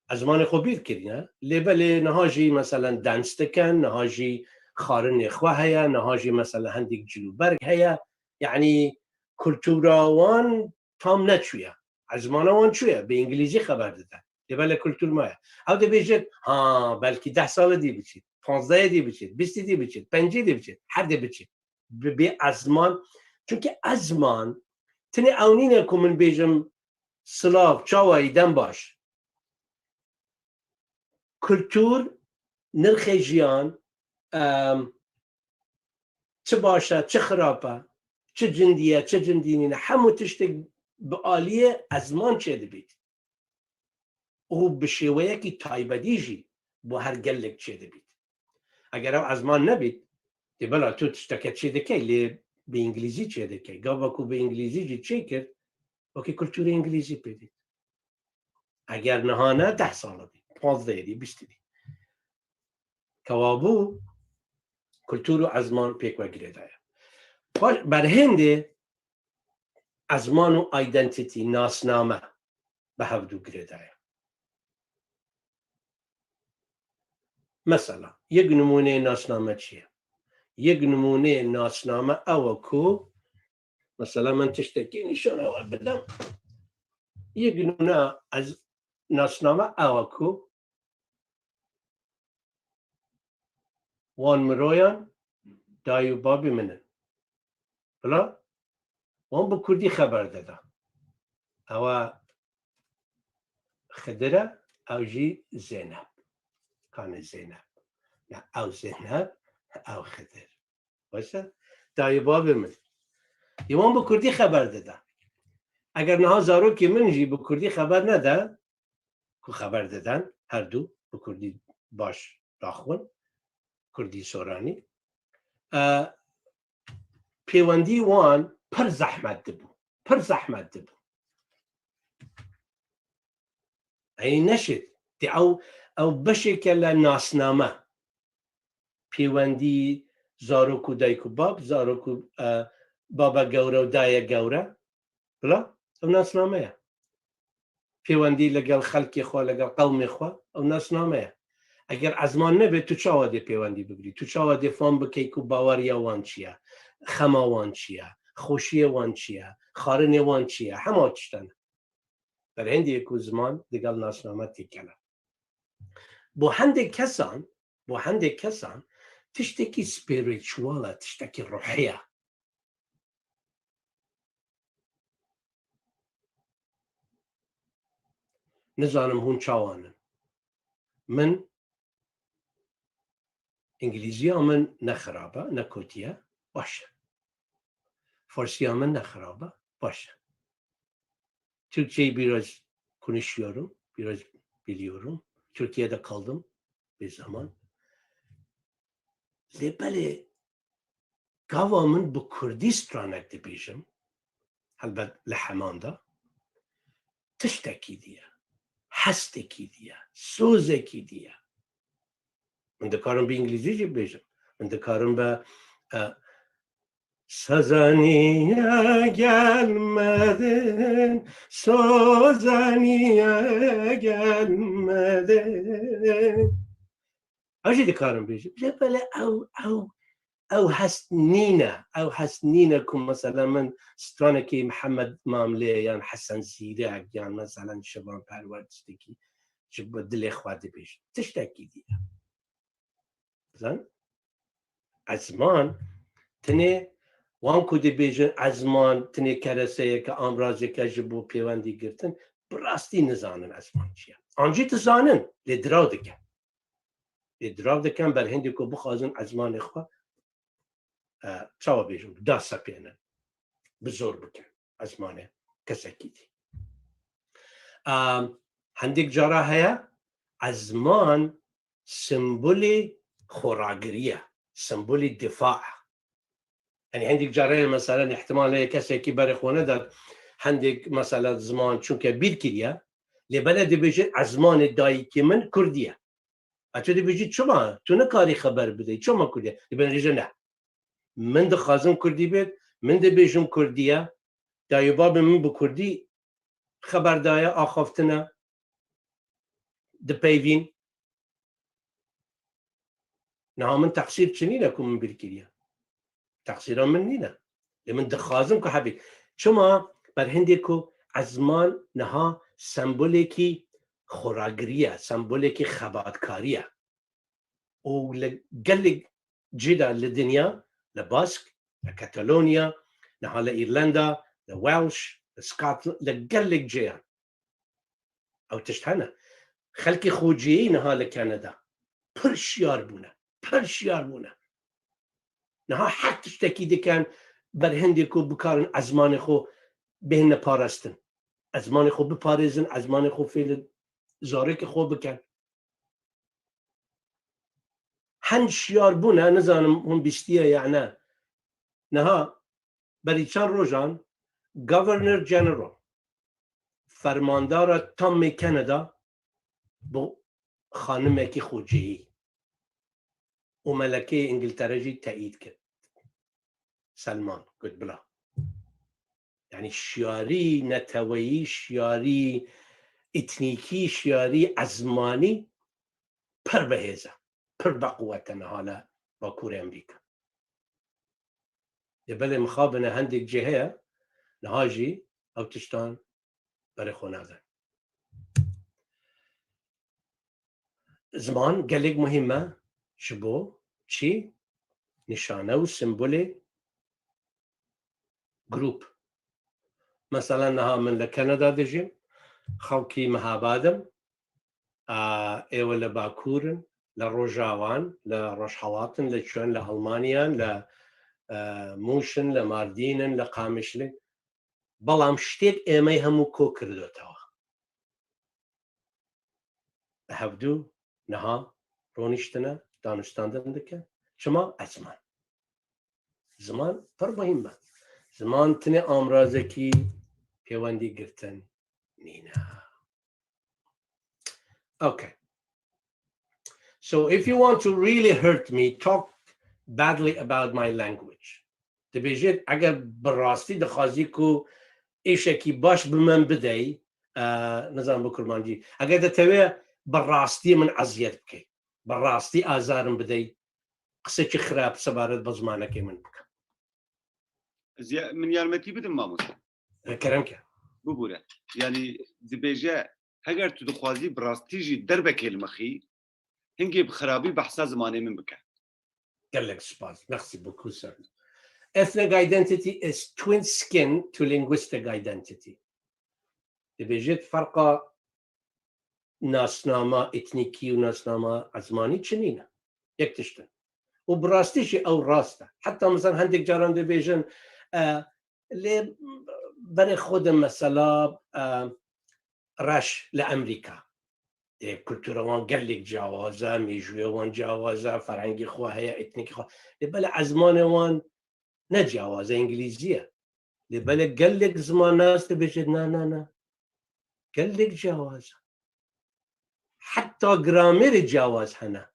ezmanê xwe bîr kirîne, lê belê niha jî, meselen, dans dikin, niha jî xwarinê xwe heye, niha jî, meselen, hendek cilûberg heye. Yanî kultura wan tam neçûye. Ezmana wan çûye, bi îngilîzî xeber dide. Lê belê kultur maye. Ew dibêjin, ha, belkî deh sala dî biçît, panzdehê dî biçît, bîstî dî biçît, pencî dî biçît, her dê biçît. Bi, bi ezman, çunke ezman, tinê ew nîne ku min bêjim, silav, çawayî, dem baş. Kultur, nirxê jiyan, em, çi baş e, çi xirab e, çi cindî ye, çi cindî nîne, hemû tiştek bi aliyê ezman çêdibît. Û bi şêweyekî taybetî jî bo her gelek çêdibît. Eger ew ezman nebît, dê bela tu tişteke çêdikey, lê bi îngilîzî çêdikey. Gava ku bi îngilîzî jî çêkir, wekî kulturê îngilîzî pê dît. Eger niha ne, deh sala dî, panzdehê dî, bîstî dî. Kewabû, kultur û ezman pêk ve girêdaye. Paş-, berhêndê ezman û identity, nasname, bi hevdû girêdaye. Mesela, yek nimûneyê nasname çi ye? Yek nimûneyê nasname ew e ku, mesela, min tiştekî nîşana we bidim. Yek nimûne ez nasname ew e ku wan miroyan dayî û babî min in. Bila wan bi kurdî xeber dida. Ew e Xidir e, ew jî Zeynep. Kanê Zeynep. Ya ew Zeynep, ew Xidir. Baş e? Dayê bavê min. Ê wan bi kurdî xeber dida. Eger niha zarokê min jî bi kurdî xeber nede, ku xeber diden, her du bi kurdî baş raxwin, kurdî soranî, e, pêwendî wan pir zehmet dibû. Pir zehmet dibû. Ey neşit. Tê ew, ew beşeke le nasname. Pêwendî zarok û dayik û bab, zarok û, e, baba gewre û daye gewre. Bila, ew nasname ye. Pêwendî legel xelkê xwe, legel qewmê xwe, ew nasname ye. Eger ezman nebe, tu çawa dê pêwendî bigirî? Tu çawa dê fam bikey ku baweriya wan çi ye? Xema wan çi ye? Xweşiyê wan çi ye? Xarinê wan çi ye? Hema tiştene. Berhindê ku ziman digel nasname têkele. Bo hendê kesan, bo hendê kesan tiştekî spiritual e, tiştekî ruhî ye. Nizanim hûn çawan in. Min, îngilîziya min ne xirab e, ne kotî ye, baş e. Farsiya min ne xirab e, baş e. Türkçeyi biraz konuşuyorum, biraz biliyorum. Türkiye'de kaldım bir zaman. Lê belê gava min bi kurdî stranek dibêjim, helbet li heman de, tiştekî diye, hestekî diye, sozekî diye. Min dikarim bi îngilîzî jî bibêjim. Min dikarim bi, e, Sazaniye gelmedin, sazaniye gelmedin. Ew jî dikarim bêjim. Lê belê ew, ew, ew hest nîne. Ew hest nîne ku mesela min stranekî Mihemed Mamlê yan Hesen Zîrek yan mesela Şivan Perwer tiştekî ji bo dilê xwe dibêjim. Tiştekî dî ye. Zan? Ezman, tenê wan ku dibêjin ezman, tenê kereseyeke, amrazeke ji bo pêwendî girtin, bi rastî nizanin ezman çi ye. An jî dizanin, lê diraw dikin. Lê diraw dikin, berhindê ku bixwazin ezmanê xwe, e, çawa bêjim, dasepênin, bi zor bikin ezmanê kesekî dî. E, hindek cara heye, ezman sembolê xweragirî ye, sembolê difa ye. Yanî hindek cara heye, mesela, îhtimal heye kesekî berê xwe nedat, hindek, mesela, ziman çunke bîr kiriye, lê belê dibêje, ezmanê dayikê min kurdî ye. A tu dibêjî, çima? Tu nikarî xeber bidey, çima kurdî ye? Dibêje ne. Min dixwazim kurdî bêt, min dibêjim kurdî ye, dayê babê min bi kurdî xeber daye, axaftine, dipeyvîn. Niha min teqsîr çi nîne ku min bîr kiriye. Teqsîra min nîne. Lê min dixwazim ku hebî. Çima? Berhindê ku ezman niha sembolekî xweragirî ye, sembolekî xebatkarî ye. Û li gelek cî de li dinya, li Bask, li Katalonya, niha li Îrlanda, li Welsh, li Scotland, li gelek cêyan. Ew tişt hene. Xelkê xociyê niha li Kanada pir şiyar bûne, pir şiyar bûne. Niha her tiştekî dikin, berhindê ku bikarin ezmanê xwe bihêne parastin. Ezmanê xwe biparêzin, ezmanê xwe fêrî zarokê xwe bikin. Hin şiyar bûne, nizanim hûn bîstiye ya ne. Niha berî çend rojan Governor General, fermandara tam ê Kanada, bi xanimekî xoceyî û melekeyê Îngiltere jî teyîd kir. Selman got bila. Yanî şiyarî neteweyî, şiyarî etnîkî, şiyarî ezmanî pir bi hêz e, pir bi quwet e niha li Bakurê Amerîka. Lê belê mixabin e hindek cê heye, niha jî ew tiştan berê xwe nadin. Ziman gelek muhîm e ji bo çi? Nîşane û sembolê grûp. Mesela niha min li Kanada dijîm, xelkî Mehabad im, a, êwe li Bakur in, li Rojava in, li Rojhelat in, li çi in, li Almanya in, li, e, Mûş in, li Mardîn in, li Qamişlo in. Belam ştêk êmey hemû ko kirdotewa. Hevdû niha ronîştine, danûstandin dikin. Çima? Ezman. Ziman pir muhîm e. Ziman tenê amrazekî pêwendî girtin nîne. Okey. So if you want to really hurt me, talk badly about my language. Dibêjit, eger bi rastî dixwazî ku êşekî baş bi min bidey, e, nizanim bi kurmancî, eger de tewê bi rastî min eziyet bikey, bi rastî azarim bidey, qiseki xirab sebaret bi zimanekê min bike. Ez ya-, min yarmetî bidim mamoste. E, kerem ke. Bibûre. Yanî dibêje, heger tu dixwazî bi rastî jî derbekê li mixî, hingê bi xirabî behsa zimanê min bike. Gelek spas. Merci beaucoup, sir. Ethnic identity is twin skin to linguistic identity. Dibêjit ferqa nasnama etnîkî û nasnama ezmanî çi nîne. Yek tişt e. Û bi rastî jî ew rast e. Heta mesela hindek caran dibêjin, e, lê berê xwe de mesela, e, reş li Emerîka. Ê, kultura wan gelek ciyawaz e, mêjûyê wan ciyawaz e, ferhengê xwe heye, etnîkê xwe. Lê belê ezmanê wan ne ciyawaz e, îngilîzî ye. Lê belê gelek zimannas dibêje, na, na, na. Gelek ciyawaz e. Heta gramerê ciyawaz hene.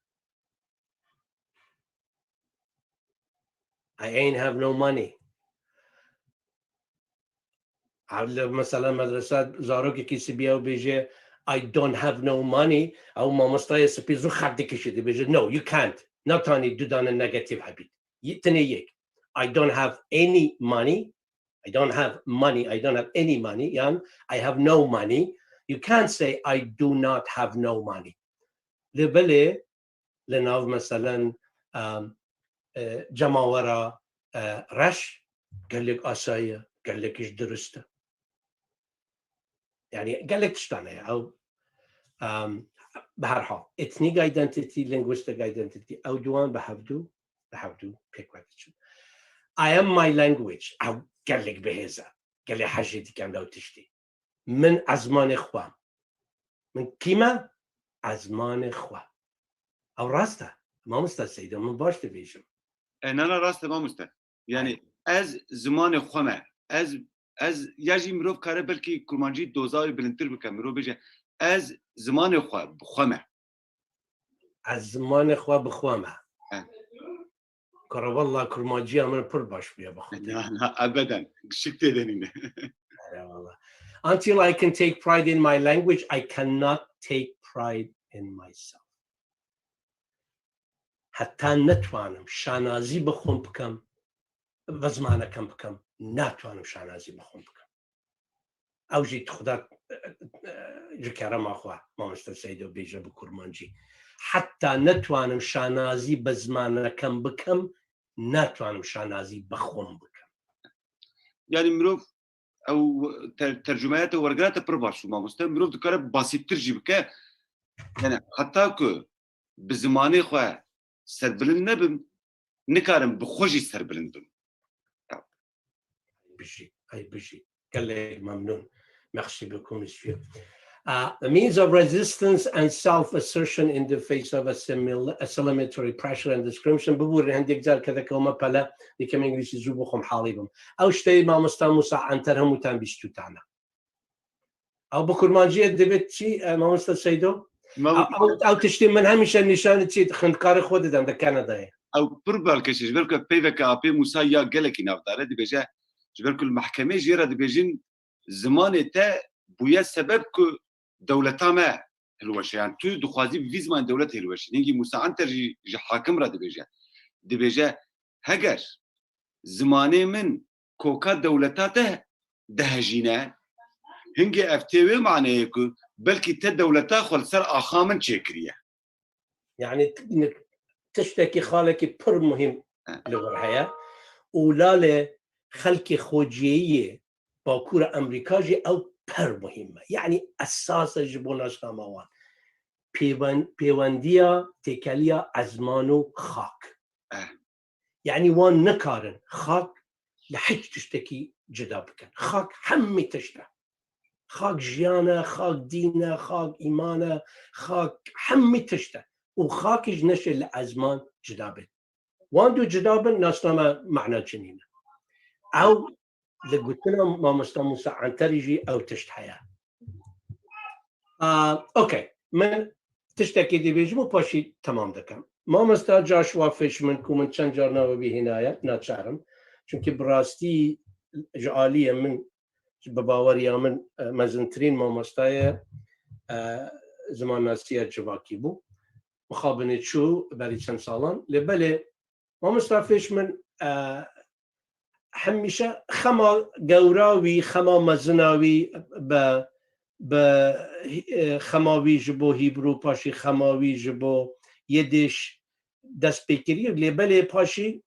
I ain't have no money. Ev li mesela medresa zarokekî sibiya û bêje, I don't have no money, ew mamostayê sipî zû xet dikişî, dibêje, no, you can't. Natanî du dane negative hebît. Yî-, tenê yek. I don't have any money. I don't have money. I don't have any money. Yan I have no money. You can't say I do not have no money. Lê belê li nav meselen, em, e, cemawera, e, reş gelek asayî ye, gelek jî dirust e. Yani gelek tiştan heye. Ew, em, bi her hal, ethnic identity, linguistic identity, ew duwan bi hevdû, bi hevdû pêk ve diçin. I am my language. Ew gelek bihêz e. Gelê hejê dikem lew tiştî. Min ezmanê xwe. Min kî me? Ezmanê xwe. Ew rast e. Mamosta Seydo, min baş dibêjim. E, nana rast e mamoste. Yani ez zimanê xwe me. Ez, ez ya jî mirov kare belkî kurmancî doza wê bilindtir bike. Mirov bêje ez zimanê xwe bi xwe me. Ez zimanê xwe bi xwe me. Evet. Kara valla kurmanciya min pir baş bûye bi xwe. Na, na, ebeden. Gişik tê de nîne. Eyvallah. Until I can take pride in my language, I cannot take pride in myself. Heta netwanim şanazî bi xwe bikim, bi zimanekim bikim, natwanim şanazî bi xwe bikim. Ew jî dixuda, e, e, ji kerema xwe, mamoste Seydo bêje bi kurmancî. Heta netwanim şanazî bi zimanekim bikim, natwanim şanazî bi xwe bikim. Yani mirov ew ter, tercumeya te wergera te pir baş bû mamoste. Mirov dikare basîttir jî bike. Yani heta ku bi zimanê xwe serbilind nebim, nikarim bi xwe jî serbilind bim. Bijî, ay bijî. Gelek memnûn. Merci beaucoup, monsieur. Uh, a means of resistance and self-assertion in the face of assimil-, assimilatory pressure and discrimination. Bibûrin hindek car kedeke me pele, dikem îngilîzî zû bixwim halî bim. Ew şteyê mamosta Musa Anter hemûtan bîstûtane. Ew bi kurmanciyê divêt çi, e, mamosta Seydo? Ew, ew, ew tiştê min hemîşe nîşanî çi xwendkarê xwe didan di Kanadayê. Ew pir balkêş e, ji ber ku peyveke apê Musa ya gelekî navdar e, dibêje, ji ber ku li mehkemê jê re dibêjin, zimanê te bûye sebeb ku dewleta me hilweşe. Yan tu dixwazî bi vî zimanê dewlet hilweşî. Hingî Musa Anter jî ji hakim re dibêje. Dibêje, heger zimanê min koka dewleta te dihejîne, hingê ev tê wê maneyê ku belkî te dewleta xwe li ser axa min çêkiriye. Yani t-, n-, tiştekî xalekî pir muhîm li wir heye. Û lalê xelkê xweciyeyê Bakûra Emerîka jî ew pir muhîm e. Yani esas e ji bo nasnama wan. Pêwen-, pêwendiya têkeliya ezman û xak. Eh. Yani wan nikarin xak li hiç tiştekî cida bikin. Xak hemî tişt e. Xak jiyan e, xak dîn e, xak îman e, xak hemî tişt e. Û xakî ji neşe li ezman cida bin. Wan du cida bin, nasname mana çi nîne. Ew li gotina mamosta Musa Anterî jî ew tişt heye. Ah, okey. Min Tiştekê dibêjim û paşî temam dikim. Mamosta Joshua Fishman, ku min çend car navê wî hînaye, naçar im. Çunkî bi rastî ji aliyê min, bi baweriya min, e, mezintirîn mamosta ye, e, zimannasiya civakî bû. Mixabinê çû berî çend salan. Lê belê Mamosta Fêşmin, e, hemîşe xema gewra wî, xema mezina wî bi, bi, e, xema wî ji bo Hîbrû, paşî xema wî ji bo Yiddiş dest pê kiriye. Lê belê paşî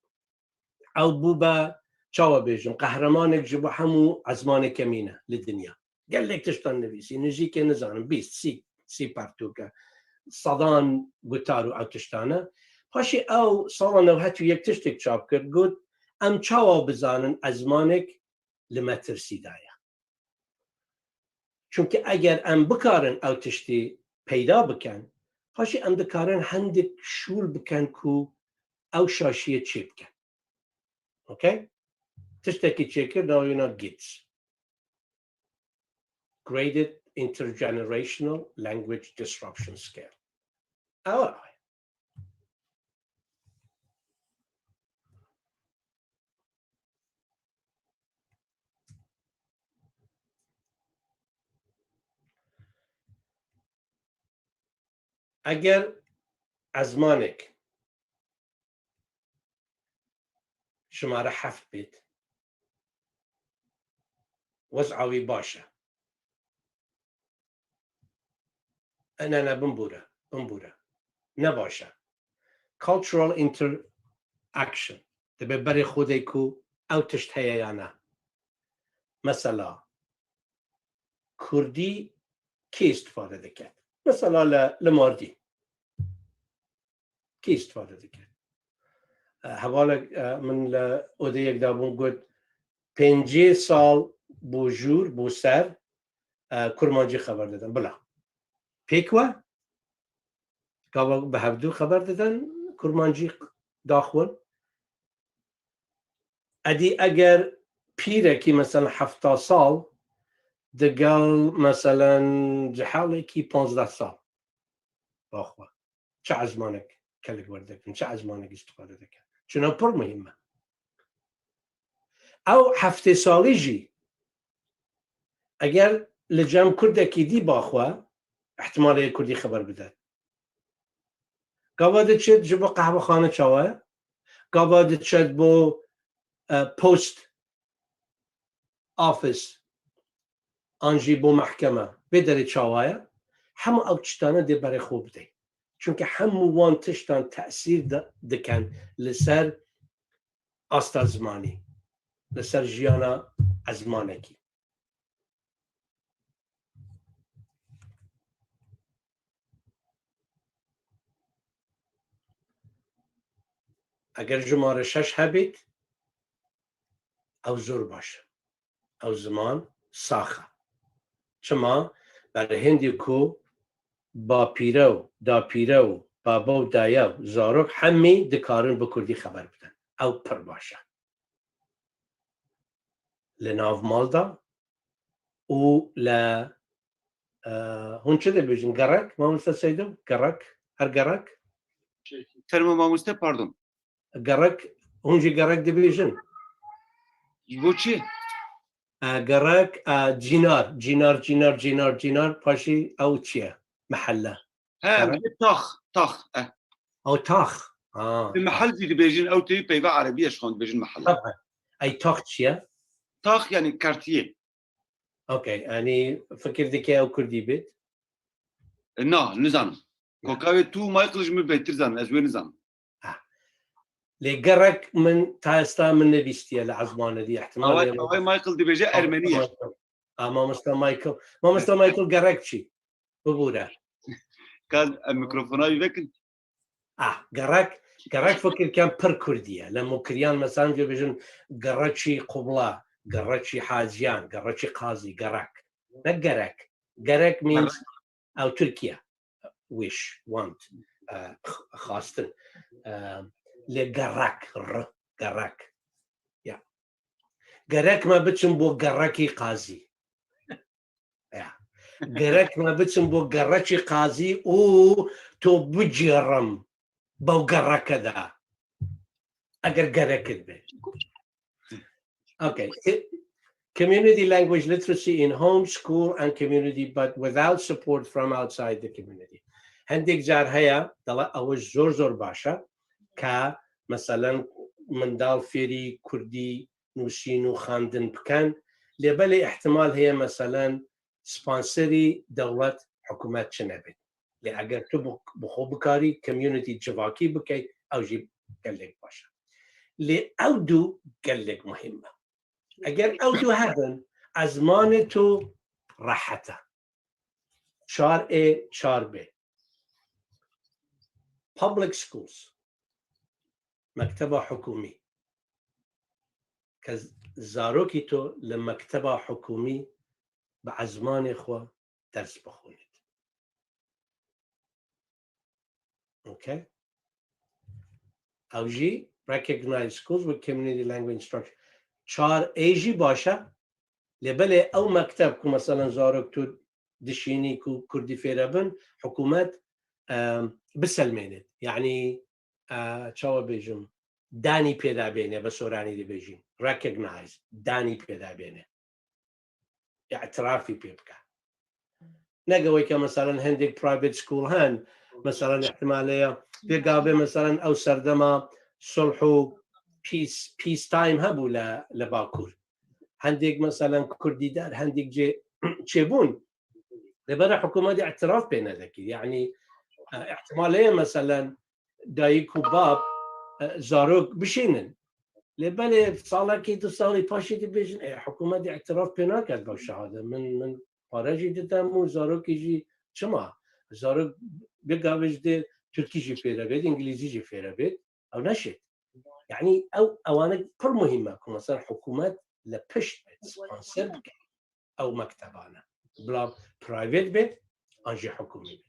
ew bû be, çawa bêjim, qehremanek ji bo hemû ezmaneke mîne li dinya. Gelek tiştan nivîsî, nijîkê nizanim, bîst, sî, sî pertûk e, sedan gutar û ew tiştan e. Paşê ew sala newhet û yek tiştek çap kir, got, em çawa bizanin ezmanek li metirsî de ye? Çunke eger em bikarin ew tiştî peyda bikin, paşê em dikarin hindik şûl bikin ku ew şaşiyê çê bikin. Okay? Tiştekî çêkir, navê wî na GIDS. Graded Intergenerational Language Disruption Scale. Ew e. Eger ezmanek jimare heft bêt, wez'a wî baş e. E, ne, ne, bimbûre, bimbûre. Ne baş e. Cultural interaction. Dibe berê xwe de ku ew tişt heye ya ne. Mesela, Kurdî kê îstifade dike? Mesela li, li Mardîn. Kê îstifade dike? E, hevalek, e, min li odeyek de bûn got, pêncî sal bo jûr, bo ser, e, kurmancî xeber didin. Bila. Pêk we? Gava bi hevdû xeber didin, kurmancî daxwin. Edî eger pîrekî, meselen, hefta sal, digel, meselen, cihalekî panzdeh sal. Baxwe. Çi ezmanek kelik werdikin, çi ezmanek îstifade dikin. Çuna pir muhîm e. Ew heftê salî jî eger li cem kurdekî dî baxwe, ihtimalê kurdî xeber bide. Gava diçit ji bo qehwexane çawa ye? Gava diçet bo, e, post office an jî bo mehkeme, vê derê çawa ye? Hemû ew tiştane dê berê xwe bidê. Çunke hemû wan tiştan tesîr di-, dikin li ser asta zimanî, li ser jiyana ezmanekî. Eger jimare şeş hebît, ew zor baş e. Ew ziman sax e. Çima? Berhêndî ku bapîre û dapîre û baba û daye û zarok hemî dikarin bi kurdî xeber bidin. Ew pir baş e. Li nav mal de û li, e, hûn çi dibêjin? Gerek, mamoste Seydo? Gerek? Her gerek? Termo mamoste, pardon. Gerek, hûn jî gerek dibêjin? Ji bo çi? E, gerek, e, cînar, cînar, cînar, cînar, cînar, paşî ew çi ye? Mehelle. He, gerek. Ew tax, tax, e. Ew tax. Ha. Di mehel jî dibêjin, ew têwî peyva erebî ye, ji xwe dibêjin mehelle. Tabii. Ey tax çi ye? Tax yani quartier. Okey, yani fikir dike ew kurdî bêt? E, na, nizanim. Ya. Koka wê tu Michael ji min bêtir zanin, ez wê nizanim. Ha. Lê gerek min ta esta min nebîstiye li ezmanê dî, ihtimal Away, heye. Away Michael dibêje Ermenî ye. Michael. Ha, mamosta Michael. Mamosta Michael gerek çi? Bibûre. Ka em mikrofona wî vekin. Ah, gerek, gerek fikir kem pir kurdî ye. Li Mukiriyan mesela dibêjin gerekî qubla, gerekî haciyan, gerekî qazî, gerek. Ne gerek. Gerek means ew Tirkiye. Wish, want, e, x-, xwastin. E, lê gerek, r, gerek. Ya. Gerek me biçim bo gerekî qazî. Ya. Gerek me biçim bo gerekî qazî û to bigêrim bew gereke de. Eger gerekit be. Okay. Community language literacy in home, school and community, but without support from outside the community. Hindek car heye, dala ew zor zor başe, ka, meselen, mindal fêrî Kurdî nûsîn û xandin biken, lê belê ihtimal heye, meselen, sponserî dewlet, hikûmet çi nebin. Lê eger tu bi, bi xwe bikarî community civakî bikey, ew jî gelek baş e. Lê ew du gelek muhîm e. Eger ew du hebin, ezmanê tu rehet e. Çar A, çar B. Public schools. Mekteba hikûmî. Ke zarokî tu li mekteba hikûmî bi ezmanê xwe ders bixwînit. Okay? Ew jî recognized schools with community language instruction. Çar A jî baş e. Lê belê ew mekteb ku, meselen, zarok tu dişînî ku Kurdî fêre bin, hikûmet, em, biselmênit. Yanî, e, çawa bêjim, danî pêda bêne, bi soranî dibêjin. Recognize, danî pêda bêne. Îtirafî pê bike. Nege weke, meselen, hindek private school hen, meselen, ihtimale ya, pê gavê, meselen, ew serdema sulh û peace, peace time hebû le, le Bakur. Hindek, meselen, Kurdî der, hindek cê çêbûn. Lê bere hikûmetê îtiraf pê nedekir. Yanî, e, ihtimale ye, meselen, dayik û bab, e, zarok bişînin. Lê belê salekî, du salî paşê dibêjin, e, hikûmetê îtiraf pê naket, baş şahade. Min, min pare jî didem û zarokî jî çima? Zarok bi gavê jî dê Tirkî jî fêre bêt, Îngilîzî jî fêre bêt. Ew neşêt. Yanî ew, ewane pir muhîm e ku, mesela, hikûmet li pişt bêt, sponsor bike ew mektebane. Bila private bêt, an jî hikûmî bêt.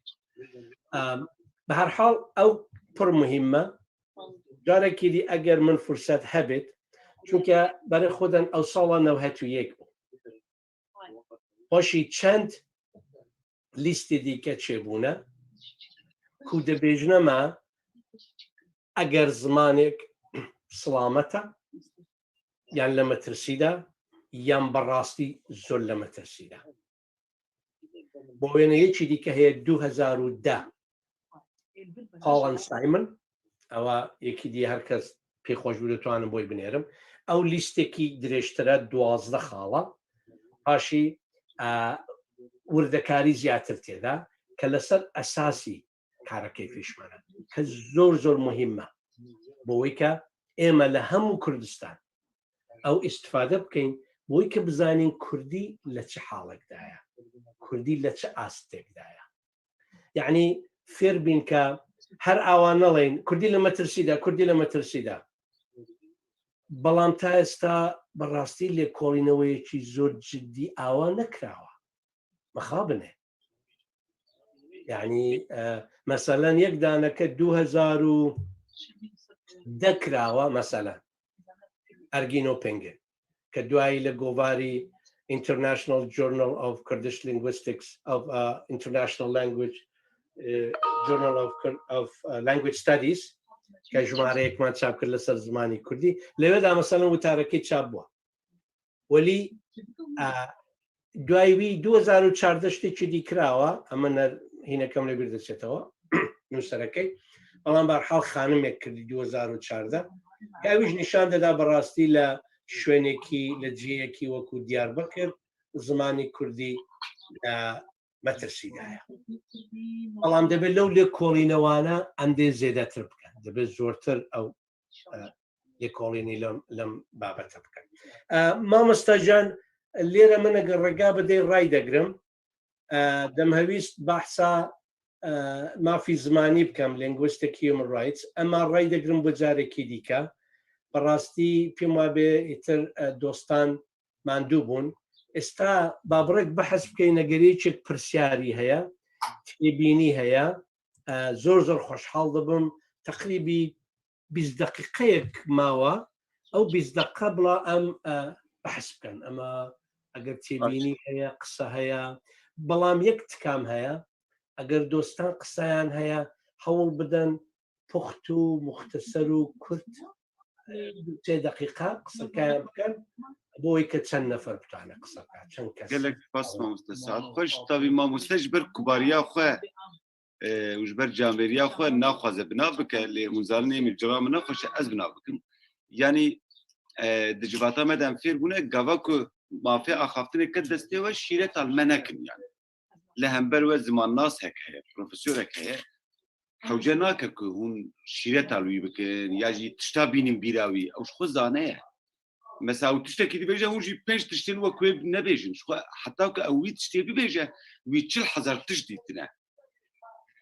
Em, bi her hal, ew pir muhîm e. Carekî dî eger min furset hebêt, çunke berê xwe den ew sala newhet û yek bû. Paşî çend lîstê dîke çêbûne, ku dibêjine me, eger zimanek silamet e, yan li metirsî de, yan bi rastî zor li metirsî de. Bo wêne yekî dîke heye du hezar û deh. Alan Simon, ewa yekî dî her kes pê xweş bû, ditonim boy binêrim. Ew lîstekî dirêjtir e, duwazdeh xala. Paşî, e, wirdekarî ziyadtir tê de, ke li ser esasî karekê pêş me re. Ke zor zor muhîm e. Bo wê ke ême li hemû Kurdistan ew îstifade bikeyn, bo wê ke bizanîn Kurdî li çi halek de ye. Kurdî li çi astek de ye. Yanî fêr bîn ke her awa nelên, Kurdî li metirsî de, Kurdî li metirsî de. Belam ta êsta bi rastî lêkolîneweyekî zor cidî awa nekirawa. Mixabin e. Yanî, e, meselen yek daneke du hezar û deh kirawa, meselen. Ergîno Pingê, ke duayî li govarî International Journal of Kurdish Linguistics, of, uh, International Language, uh, Journal of Kur-, of, uh, Language Studies, ke jimare yek me çap kir li ser zimanî Kurdî. Lê wê de, meselen, witarekê çap bû. Welî, uh, duayî wî du hezar û çardeh tiştekî dî kirawa, em ne hîne kem lê bîr diçêtewa, nûserekey. Belam berhal xanimek kirdî du hezar û çardeh. Ew jî nîşan dida bi rastî li şwênekî, li cihekî wekû Diyarbekir, zimanî kurdî li metirsî de ye. Belam dibê lew lêkolînewana em dê zêdetir bikin. Dibê zortir ew, e, lêkolînî lem, lem babete bikin. E, mamosta Can, lêre min eger rega bidê, ray degrim. E, dem hewîst behsa, e, mafî zimanî bikem, linguistic human rights. Ema ray degrim bo carekî dîke. Bi rastî pê ma bê îtir, e, dostan mandû bûn. Êsta ba bi rêk behs bikeyne, ger yekek pirsyarî heye, têbînî heye, e, zor zor xweşhal dibim. Teqrîbî bîst deqîqeyek mawa, ew bîst deqîqe bila em, e, behs bikin. Ema eger têbînî heye, qise heye, بەڵام یەک تکام هەیە، ئەگەر دۆستان قسەیان هەیە، هەوڵ بدەن پوخت و مختصر و کورت، سێ دەقیقە قسەکەیان بکەن، بۆی کە چەند نەفەر بتوانێت قسە بکات، چەند کەس. Gelek spas mamoste. Saet xweş. Tavî mamoste ji ber kubariya xwe, e, û ji ber camêriya xwe naxwaze binav bike, lê hûn zanin ê min cira min nexweş e, ez binav bikim. Yanî, e, di civata me de em fêr bûne, gava ku mafê axaftinê ket destê we, şîreta li me nekin yanî. Li hember we zimannas heke heye, profesorek heye, hewce nake ku hûn şîreta li wî bikin ya jî tişta bînin bîra wî, ew ji xwe zane ye. Mesela ew tiştekî dibêje, hûn jî pênc tiştên wek wê nebêjin. Ji xwe heta ku ew wî tiştê bibêje, wî çil hezar tişt dîtine.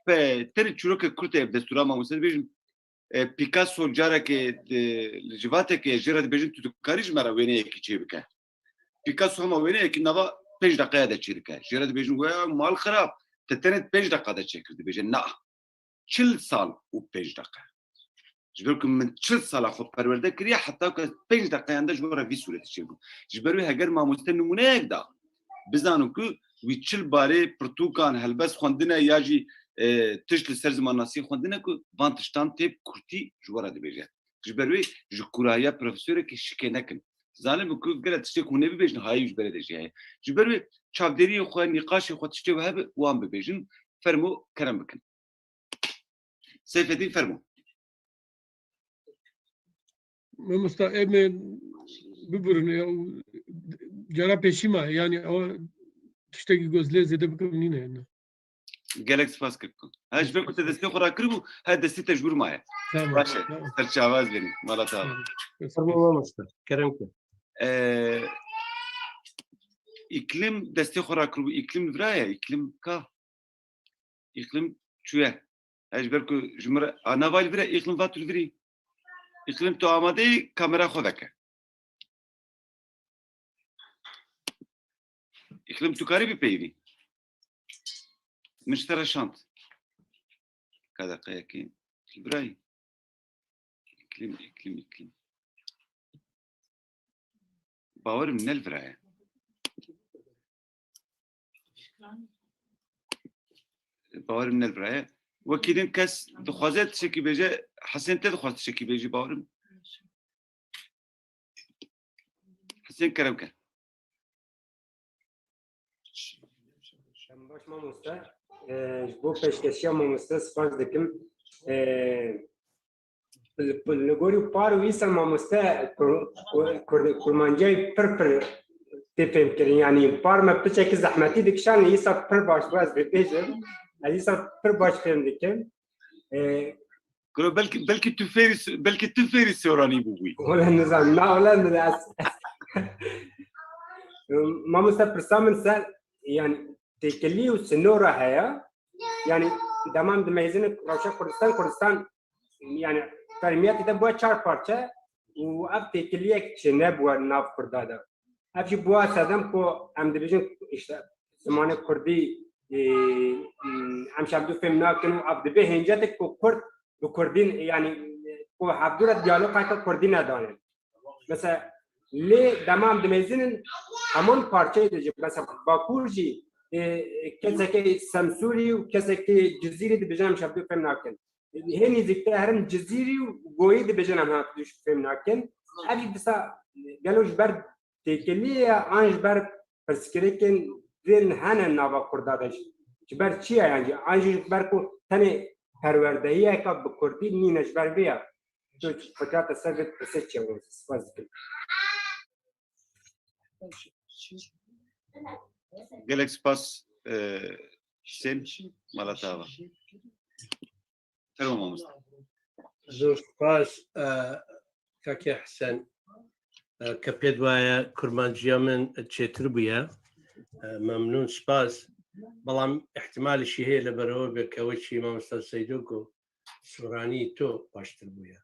Pe, tenê çîrokek kurt e, ev destûra mamoste dibêjin, e, Picasso carekê, e, li civateke jê re dibêjin, tu dikarî ji me re wêneyekî çêbike. Picasso hema wêneyekî nava pênc deqeya de çêdike. Jê re dibêjin, we mal xirab, te tenê pênc deqa de çêkir. Dibêje, na, çil sal û pênc deqe. Ji ber ku min çil sala xwe perwerde kiriye, heta ku ez pênc deqeyan de ji bo re vî sûretê çêbû. Ji ber wê heger mamoste nimûneyek da, bizanin ku wî çil barê pirtûkan, helbest xwendine ya jî, e, tişt li ser zimannasî xwendine ku van tiştan tê bi kurtî ji we re dibêje. Ji ber wê ji kûrahiya profesorekî şikê nekin. Zanibin ku gelek tiştê ku hûn ê bibêjin, hayî ji berê de jî heye. Ji ber wê çavdêriyê xwe, nîqaşê xwe, tiştê we hebe, wan bibêjin, fermo kerem bikin. Seyfedîn, fermo. Mamosta, em ê bibirin, e, û cara pêşî ma, yanî ew tiştekî ku ez lê zêde bikim nîne, ne? Gelek spas kir ku. Ha, ji ber ku te destê xwe rakiribû, ha, destê te ji wir maye. Tamam, Baş e, tamam. Ser çava ez bênim. Mala te ava. Tamam. Fermo mamoste, kerem kir. Ee, Îklim destê xwe rakiribû, Îklim li vira ye, Îklim ka. Îklim çûye. Ez ji ber ku ji min re, a, nava li vir e, Îklim va tu li vir î. Îklim tu amade yî, kamera xwe veke. Îklim tu karî bipeyivî. Min ji te re şand. Ka deqeyekê. Li vir e. Îklim, îklim, îklim. Bawerim ne li vir e. Bawerim ne li vir e. Wekî din kes dixwaze tiştekî bêje, Hesên te dixwaz tiştekî bêjî, bawerim. Hesên, kerem ke. Şem baş mamoste. Ee, ji bo pêşkeşiya mamoste spas dikim. Ee, li, li gorî par û îsal mamoste kur-, kur-, kur-, kurmanciyayê pir pir tê fêmkirin. Yanî par me piçekî zehmetî dikişand, îsal pir baş bû, ez bibêjim. Ez îsal pir baş fêm dikim. Ee, Kuro, belkî, belkî tu fêrî, belkî tu fêrî soranî bûbûyî. Wele nizanim, na, wele nizanim. Mamoste, pirsa min ser, yani, têkilî û sinora heye. Yani, dema em dimeyzînin rewşa Kurdistan, Kurdistan, yani, fermiyetê de bûye çar parçe û ev têkiliyek çênebûye nav Kurda de. Ev jî bûye sedem ku em dibêjin, işte, zimanê Kurdî, e, em şevdû fêm nakin û ev dibe hêncetek ku Kurd bi Kurdî, yani, ku hevdû re diyaloqeke Kurdî nedanin. Mesela, lê dema em dimeyzînin, heman parçeyê de jî, mesela, Bakur jî, e, kesekê Semsûrî û kesekê Cizîrî dibêjin em şevdû fêm nakin. Hê nîzîktir herin Cizîrî û Goyî dibêjin em şevdû fêm nakin. Ev jî disa gelo ji ber têkiliyê ye, an ji ber pirsgirêkên din hene nava Kurda de jî? Ji ber çi ye yan jî? An jî ji ber ku tenê perwerdehiyeke bi Kurdî nîne, ji ber vê ye? Tu fikrata ser vê pirsê çi ye? Spas dikim. Gelek spas, e, Hüseyin. Mala te ava. Fermo mamoste. Zor spas, e, Kakê Hesen, e, ke pê di waye kurmanciya min çêtir bûye. E, memnûn, spas. Belam îhtimalê jî heye li berewe be ke wekî mamosta Seydo got, soranî to baştir bûye.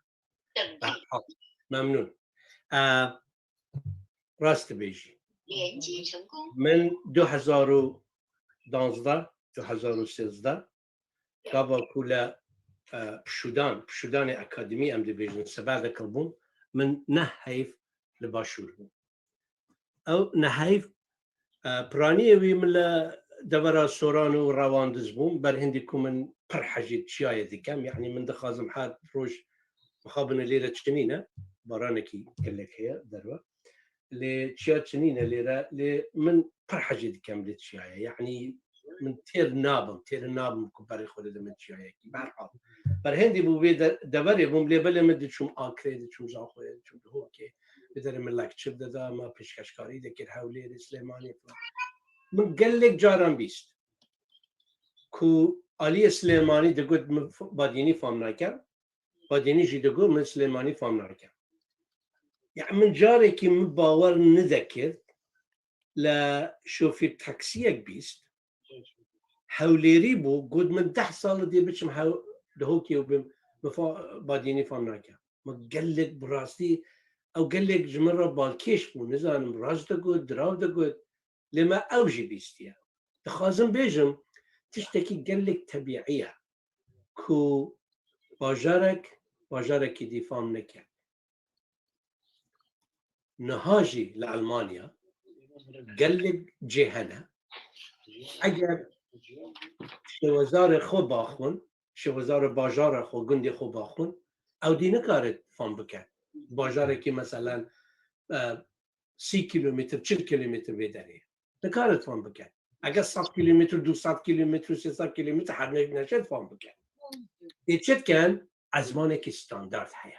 Tabii. Berhal, memnûn. E, rast dibêjî. Min du hezar û danzdeh, du hezar û sêzdeh, gava ku li, e, pişûdan, pişûdanê akademî em dibêjin, sebedeke bûn, min neh heyv li başûr bû. Ew neh heyv, e, piraniyê wî min li devera soran û rewandiz bûm. Berhindî ku min pir hejî çiyayê dikem. Yanî min dixwazim her roj mixabine lêre çi nîne. Baranekî gelek heye derve. Lê çiya çi nîne lêre. Lê min pir hejî dikem lê çiyayê. Yanî min têr nabim, têr nabim ku berê xwe de min çiyayekî. Berhal. Berhindî bû vê de-, deverê bûm, lê belê min diçûm Akrê, diçûm Zaxoyê, diçûm Duhokê. Bi derê min lecture dida, me pêşkeşkarî dikir, Hewlêrê, Silêmaniyê falan. Min gelek caran bîst ku aliyê Silêmanî digot min f-, Badînî fam nakem, Badînî jî digot min Silêmanî fam nakem. Ya min carekî min bawer nidekir, le şofîr taksiyek bîst, Hewlêrî bû, got min deh sal dê biçim hew-, Duhokê û bim, min fa-, Badînî fam nake. Min gelek bi rastî, ew gelek ji min re balkêş bû, nizanim rast digot, dirav digot, lê me ew jî bîstiye. Dixwazim bêjim, tiştekî gelek tebîî ye ku bajarek, bajarekî dî fam neke. Niha jî li Elmanya gelek cê hene. Eger şêwezarê xwe baxwin, şêwezarê bajara xwe, gundê xwe baxwin, ew dî nikare fam bike. Bajarekî meselen, e, sî kîlometr, çil kîlometr vê derê. Nikare fam bike. Eger sed kîlometr, du sed kîlometr, sê sed kîlometr her ne-, neşe fam bike. Ê çi dikin? Ezmanekî standard heye.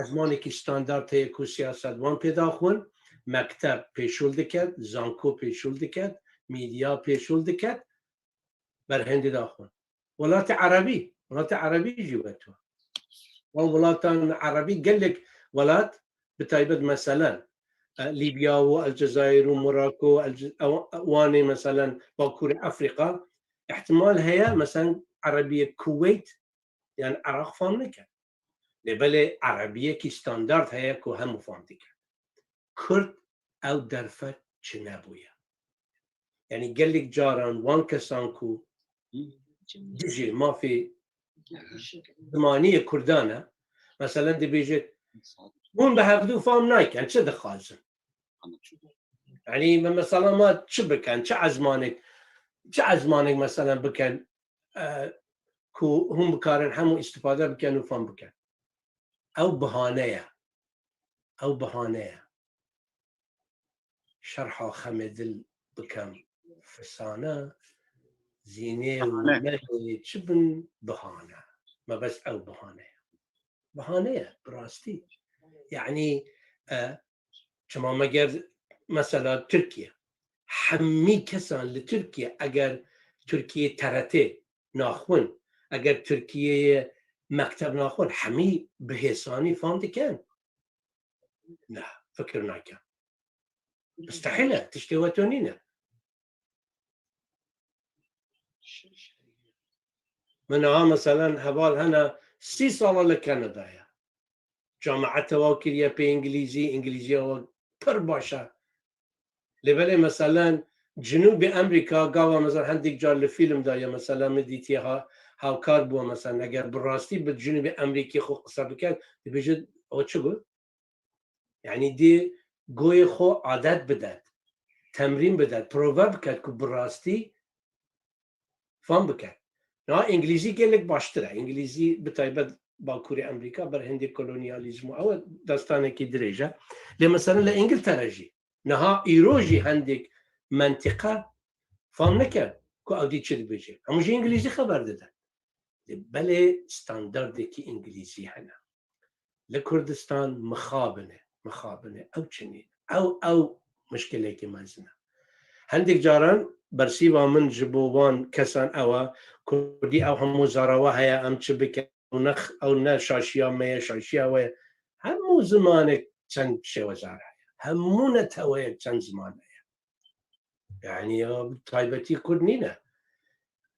Ezmanekî standard heye ku siyasetvan pê daxwin, mekteb pêşûl diket, zanko pêşûl diket, medya pêşûl diket, berhindî daxwin. Welatê Erebî, welatê Erebî jî wet we. Wan welatan Erebî gelek welat, bi taybet meselen, e, Lîbya û Elcezayir û Morako, Elce-, ew-, Wanê meselen Bakurê Efrîka, ihtimal heye, meselen Erebiyê Kuweyt yan Iraq fam neke. Lê belê Erebiyekî standard heye ku hemû fam dike. Kurd ew derfet çi nebûye. Yanî gelek caran wan kesan ku dijî mafê zimaniyê Kurdan e, meselen dibêje, hûn bi hevdû fam nayken, çi dixwazin? Yanî me mesela ma çi bikin, çi ezmanek, çi ezmanek meselen bikin, e, ku hûn bikarin hemû îstîfade bikin û fam bikin. Ew bihane ye. Ew bihane ye. Şerha xemê dil bikem fisane, zînê û Bihane. Melê çi bin bihane. Me bes ew bihane ye. Bihane ye, bi rastî. Yanî, e, çima me ger mesela Tirkiye. Hemî kesan li Tirkiye eger Tirkiye T R T naxwin, eger Tirkiyeyê mekteb naxwin, hemî bi hêsanî fam dikin? Ne, fikir nakin. Mustehîl e, tiştê we to nîne. Min niha meselen heval hene sî sala li Kanada ye. Camiete wa kiriye pê îngilîzî, îngilîziya wa pir baş e. Lê belê meselen Cinûbê Emerîka gava mesela hindik car li fîlm de ye, mesela min dîtiye ha, hawkar bû, mesela eger bi rastî bi Cinûbê Emerîkê xwe qise biket, dibêje, o çi got? Yanî dê goyê xwe adet bidet, temrîn bidet, prove biket ku bi rastî fam biket. Niha îngilîzî gelek baştir e. Îngilîzî bi taybet Bakurê Emerîka ber hindê kolonyalîzm û ew e destanekî dirêj e. Lê mesela li Îngiltere jî, niha îro jî hindek mentîqe fam neke ku ew dî çi dibêje. Hemû jî îngilîzî xeber dide. Lê belê standardekî îngilîzî hene. Li Kurdistan mixabin e, mixabin e. Ew çi nîn? Ew, ew mişkilekî mezin e. Hindek caran bersîva min ji bo wan kesan ew e, Kurdî ew hemû zarawa heye, em çi bikin? Ew ne, ew ne şaşiya me ye, şaşiya we ye. Hemû zimanek çend şêwezar heye. Hemû neteweyek çend ziman heye. Yanî ya taybetî Kurd nîne.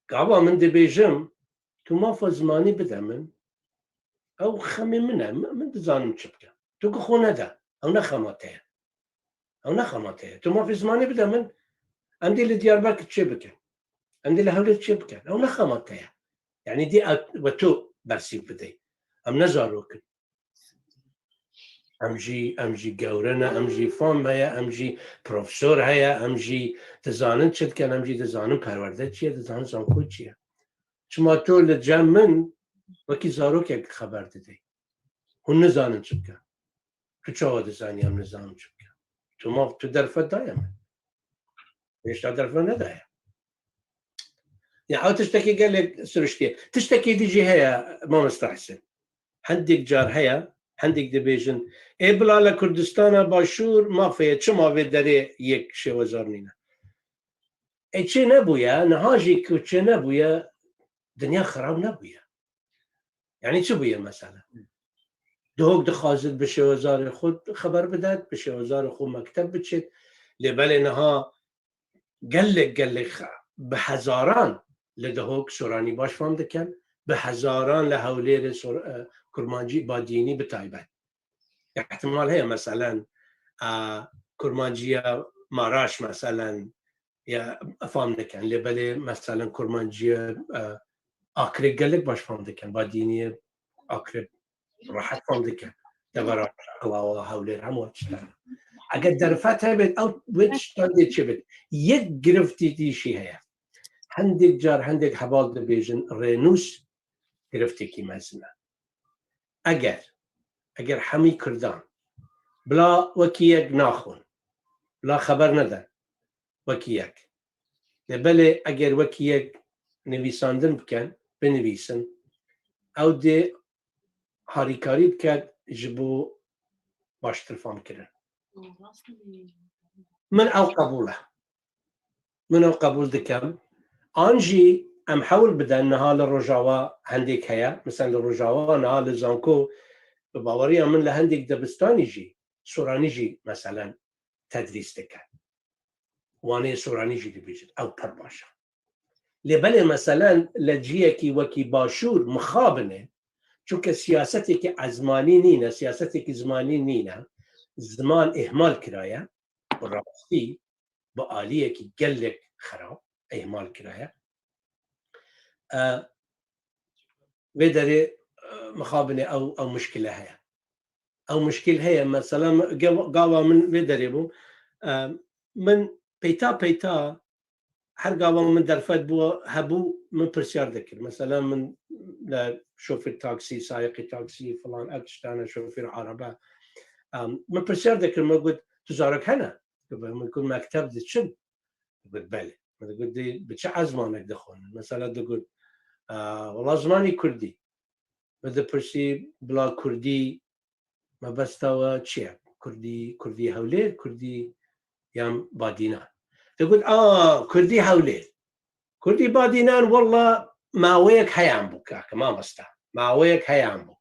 Gava min dibêjim, tu mafa zimanî bide min. Ew xemê min e, min, min dizanim çi bikim. Tu ku xwe nede, ew ne xema te ye. Ew ne xema te ye. Tu mafê zimanî bide min, em dê li Diyarbekir çê bikin. Em dê li Hewlêr çê bikin. Ew ne xema te ye. Yanî dê ew, we tu bersîv bidey. Em ne zarok in. Em jî, em jî gewre ne, em jî fam heye, em jî profesor heye, em jî dizanin çi dikin, em jî dizanin perwerde çi ye, dizanin zanko çi ye. Çima tu li cem min wekî zarokek xeber didî? Hûn nizanin çi bikin. Tu çawa dizanî em nizanin çi bikin? Tu ma, tu derfet daye min? Hêşta derfet nedaye. Ya, ew tiştekî gelek siriştiye. Tiştekî dî jî heye, mamoste Hesen. Hendek car heye, hendek dibêjin, ê bila li Kurdistana Başûr mafê ye, çima vê derê yek şêwezar nîne? Ê çê nebûye, niha jî ku çê nebûye, dinya xirab nebûye. Yanî çi bûye mesela? Duhok dixwazit bi şêwezarê xwe xeber bidet, bi şêwezarê xwe mekteb biçêt. Lê belê niha gelek, gelek xe-, bi hezaran li Duhok Soranî baş fam dikin, bi hezaran li Hewlêrê Sor-, e, Kurmancî Badînî bi taybet. Îhtimal heye, meselen, e, Kurmanciya Maraş, meselen, ya fam dikin. Lê belê, meselen, Kurmanciya, e, Akrê gelek baş fam dikin. Badîniyê Akrê rehet fam dikin. Devera Şeqlawa, Hewlêr, hemû tiştan. Eger derfet hebêt, ew wê tiştan dê çi bit? Yek giriftî dî jî heye. Hendek car, hendek heval dibêjin, rênûs giriftekî mezin e. Eger, eger hemî Kurdan bila wekî yek naxwin, bila xeber nedin wekî yek. Lê belê eger wekî yek nivîsandin bikin, binivîsin, ew dê harîkarî biket ji bo baştir famkirin. Min ew qebûl e. Min ew qebûl dikim. An jî em hewl bidin, niha li Rojava hendek heye. Mesela li Rojava niha li zanko, bi baweriya min li hendek dibistanî jî, Soranî jî, meselen, tedrîs dike. Wanê Soranî jî dibêjin. Ew pir baş e. Lê belê, meselen, li ciyekî wekî Başûr mixabin e. Çunke siyasetekî ezmanî nîne, siyasetekî zimanî nîne. Ziman îhmal kiraye. Bi rastî, bi aliyekî gelek xerab, îhmal kiraye. E, vê derê, e, mixabin e ew, ew muşkile heye. Ew muşkil heye. Mesela, min, ge-, gava min vê derê bû. E, min peyta peyta her gava min derfet bû, hebû, min pirsyar dikir. Mesela min li şofîr taksî, sayiqî taksî, filan, ev tiştane, şofîr araba. Em, min pirsyar dikir, min got, tu zarok hene? Min got, mekteb diçin? Min got, belê. Min got, dê bi çi ezmanek dixwînin? Mesela digot, "A, wela zimanî kurdî." Min dipirsî, bila kurdî, mebesta we çi ye? Kurdî, kurdî Hewlêr, kurdî yan Badînan? Digot, "A, kurdî Hewlêr. Kurdî Badînan, wela maweyek heyan bû, kake mamosta. Maweyek heyan bû.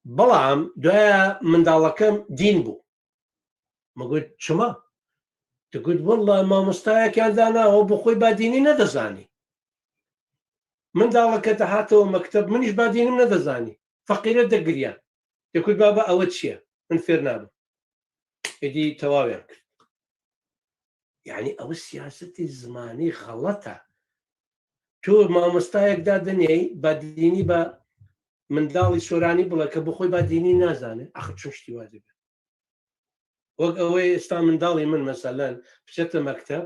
Belam duaya mindaleke min dîn bû." Min got, "Çima?" Digot, "Wela mamostayekiyan dana, ew bi xwe badînî nedizanî. Mindaleke dihate û mekteb, min jî badînî nedizanî. Feqîre digiriya. Digot, 'Baba, ew çi ye? Min fêr nabim.'" Êdî tewawiyan kir. Yanî ew siyasetê zimanî xelet e. Tu mamostayek da dinê, badînî be mindalî Soranî bile ke bi xwe badînî nazane. Axir çi tiştî wa dibe? Wek ew ê êsta mindalî min, meselen, biçete mekteb,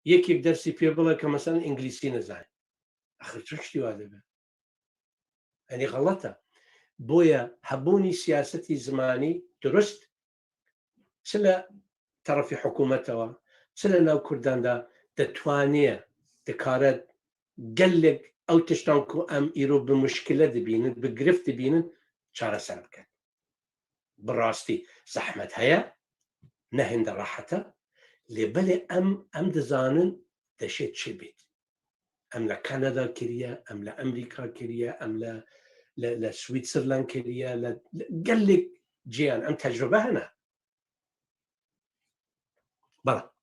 yekî bi dersî pê bile ke, meselen, îngilîsî nizane. Axir çi tiştî wa dibe? Yanî xelet e. Boye hebûnî siyasetî zimanî durust, çi li terefî hikûmetê ve, çi li nav kurdan de, ditwaniye, dikare gelek ew tiştan ku em îro bi muşkile dibînin, bi girift dibînin, çareser bikin. Bi rastî zehmet heye, ne hinde rehet e, lê belê em, em dizanin deşê çi bît. Em li Kanada kiriye, em li Amerîka kiriye, em li, li, li Switzerland kiriye, li, li gelek cêyan em tecrube hene. Bala.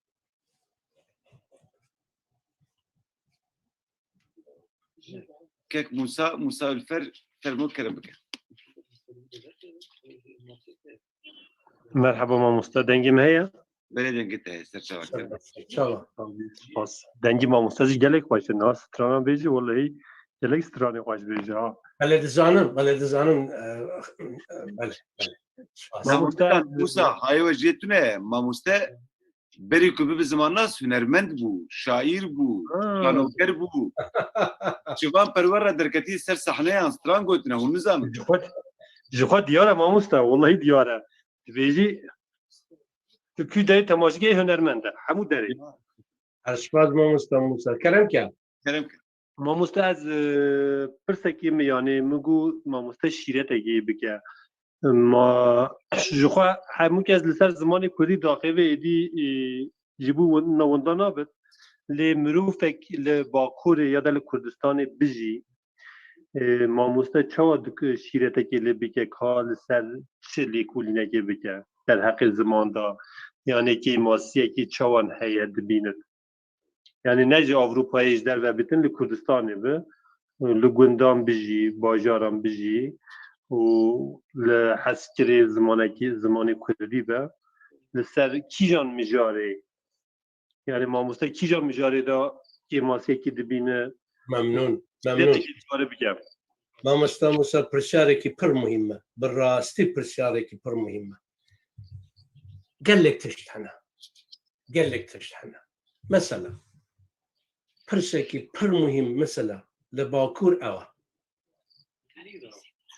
Kek Musa, Musa Ülfer, fermo, kerem bike. Merhaba mamoste, dengê min heye? Belê, dengê te heye, ser çava, kerem. Çava. Spas. Dengê mamoste jî gelek xweş e. Niha strana bêjî, wellahî gelek stranê xweş bêjî ha. Belê dizanim, belê dizanim, e, e, belê, belê. Mamoste, Musa, hayê we jê tune, mamoste berî ku bibe zimannas, hunermend bû, şaîr bû, şanoker bû. Çivan Perwer re derketî ser sehneyan, stran gotine, hûn nizanin. Ji xwe, ji xwe diyar e mamoste, wellahî diyar e. Dibêjî, tu kû derê temaşgehê hunermend e, hemû derê. Her spas mamoste Musa. Kerem ke. Kerem ke. Mamoste ez, e, pirsekî min, yanê min got mamoste şîretekê bike. Ma ji xwe hemû kes li ser zimanê kurdî daxeve êdî, e, ji bo win-, ne winda nabit. Lê mirovek li Bakurê ya de li Kurdistanê bijî, e, mamoste çawa dik-, şîretekê lê bike, ka li ser çi lêkolînekê bike, derheqê ziman de, yanê kêmasiyekî çawan heye dibînit? Yanî ne ji Ewropayê ji derve bitin, li Kurdistanê bi, li gundan bijî, bajaran bijî û li hezkirê zimanekî, zimanê kurdî be, li ser kîjan mijarê, yanî mamoste kîjan mijarê de kêmasiyekî dibîne? Memnûn, memnûn. Şîretekî diyar bike. Mamoste Musa, pirsarekî pir muhîm e. Bi rastî pirsarekî pir muhîm e. Gelek tişt hene. Gelek tişt hene. Mesela, pirsekî pir muhîm, mesela, li Bakur ew e.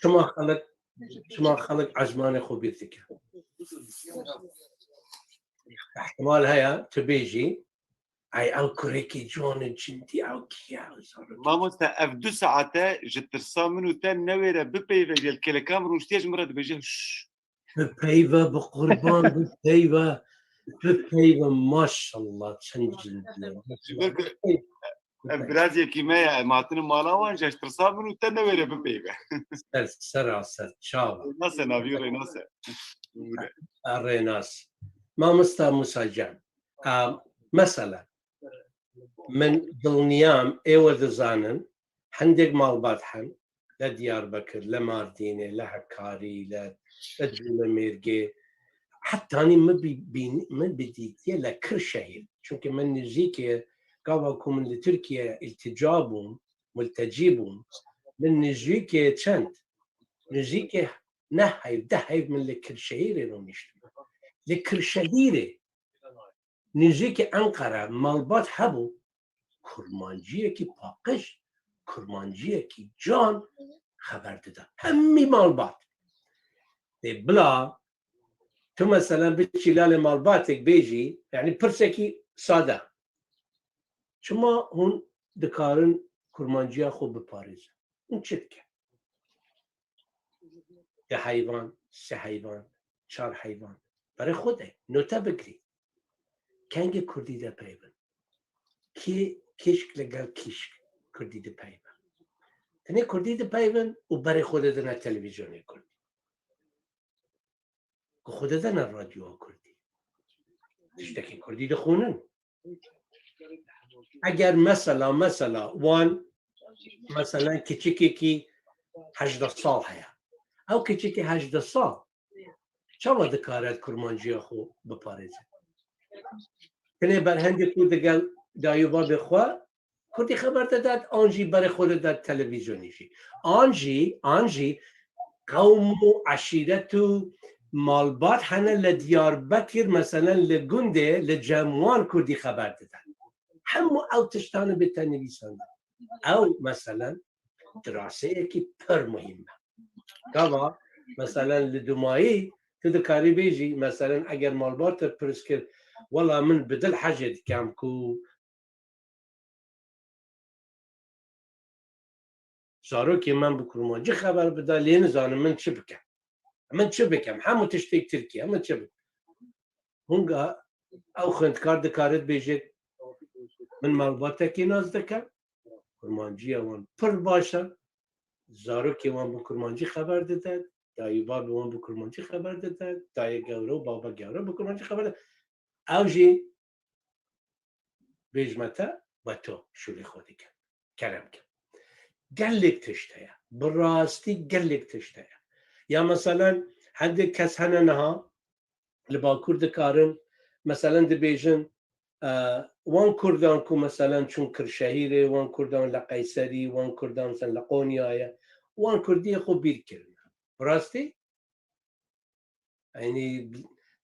Çima xelk, çima xelk ezmanê xwe bîr dike? Îhtimal heye tu bêjî, "Ay, ew kurekî ciwan e, cindî, ew kî ye, ew zarokî." Mamoste, ev du saete ji tirsa min û te newêre bipeyve, gel kelekan rûniştiye ji min re dibêje, "Şş." Bipeyve, bi qurban, bipeyve, bipeyve, maşallah, çend cindî ye. Ji ber ku Em birazekî me ye, em hatine mala wan, ji tirsa min û te newêre bipeyve. Ser, seraser, çawa. Rênase, navî Rênase. Rênas. Mamosta Musa can. A, mesela, min dilniyam, ê we dizanin, hindek malbat hen, le Diyarbekir, le Mardînê, le Hekarî, le, le Dûlemêrgê, hetanî min bî-, bîn-, min bidîtiye le Kirşehîr. Çunke min nêzîkê, gava ku min li Tirkiye îltica bûm, multecî bûm, min nêzîkê çend? Nêzîkê neh heyv, deh heyv min li Kirşehîrê rûniştibû. Li Kirşehîrê nêzîkî Enqere malbat hebû, kurmanciyekî paqij, kurmanciyekî can xeber dida. Hemî malbat. Lê bila tu, meselen, biçî lalê malbatek bêjî, yanî pirsekî sade. Çima hûn dikarin kurmanciya xwe biparêzin? Hûn çi dikin? Du heyvan, sê heyvan, çar heyvan. Berê xwe de, note bigirî. Kengê kurdî de peyvin. Kê kişk li gel kişk kurdî de peyvin. Tenê kurdî de peyvin û berê xwe de dine televîzyonê kurdî. Ku xwe de dine radyoya kurdî. Tiştekî kurdî dixwînin. Eger mesela, mesela wan, meselen kiçikekî hejdeh sal heye. Ew kiçikê hejdeh sal çawa dikare kurmanciya xwe biparêze? Tenê berhengê ku digel dayî û babê xwe kurdî xeber didet, an jî berê xwe didet televîzyonê jî. An jî, an jî qewm û eşîret û malbat hene li Diyarbekir, meselen li gundê, li cem wan kurdî xeber didet. Hemû ew tiştane bête nivîsandin. Ew, meselen, diraseyekî pir muhîm e. Gava, meselen, li Dumayî tu dikarî bêjî, meselen, eger malbat te pirs kir, wela min bi dil hejê dikem ku zarokê min bi kurmancî xeber bida, lê nizanim min çi bikim. Min çi bikim? Hemû tiştê Tirkî ye, min çi bikim? Hinga ew xwendkar dikare bêje, min malbatekî nas dikim, kurmanciya wan pir baş e, zarokê wan bi kurmancî xeber dide, dayî babê wan bi kurmancî xeber dide, dayê gewre û baba gewre bi kurmancî xeber dide. Ew jî bêjme te, we to şûlê xwe dike. Kerem ke. Gelek tişt heye. Bi rastî gelek tişt heye. Ya meselen, hindek kes hene niha li Bakur dikarin, meselen dibêjin, e, wan Kurdan ku meselen çûn Kirşehîrê, wan Kurdan li Qeyserî, wan Kurdan sen li Qonyayê, wan Kurdiyê xwe bîr kirine. Bi rastî? Yanî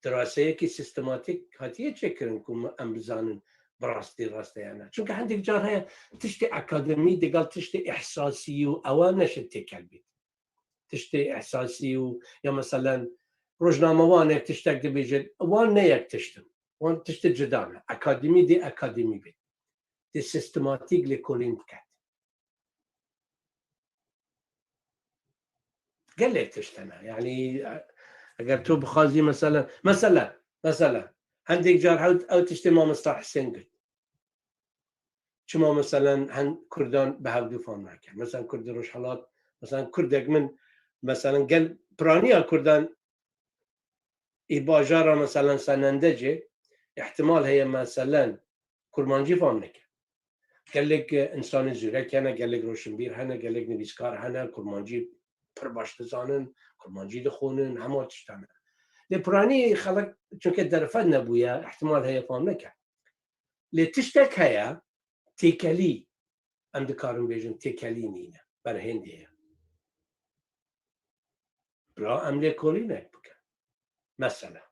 diraseyekî sîstematîk hatiye çêkirin ku em bizanin bi rastî rast e ya ne. Çunke hindek car heye tiştê akademî digel tiştê îhsasî û ewa neşe têkel bît. Tiştê îhsasî û ya meselen rojnamewanek tiştek dibêje, wan ne yek tişt in. Wan tiştê cida ne. Akademî dê akademî bê. Dê sîstematîk lêkolîn biket. Gelek tişt hene. Yanî, e, eger tu bixwazî, meselen, meselen, meselen, hindek car hewt ew tiştê mamosta Hisên got. Çima, meselen, hin Kurdan bi hevdû fam nakin? Meselen, Kurdê Rojhelat, meselen, Kurdek min, meselen, gel piraniya Kurdan ê bajara, meselen, Senendecê, îhtimal heye, meselen, Kurmancî fam neke. Gelek, e, insanê zûrek hene, gelek roşinbîr hene, gelek nivîskar hene, Kurmancî pir baş dizanin, Kurmancî dixwînin, hema tişt hene. Lê piranî xelk çunke derfet nebûye, îhtimal heye fam neke. Lê tiştek heye, têkelî, em dikarin bêjin, têkelî nîne, berhêndê ye. Bila em lêkolînek bikin. Mesela,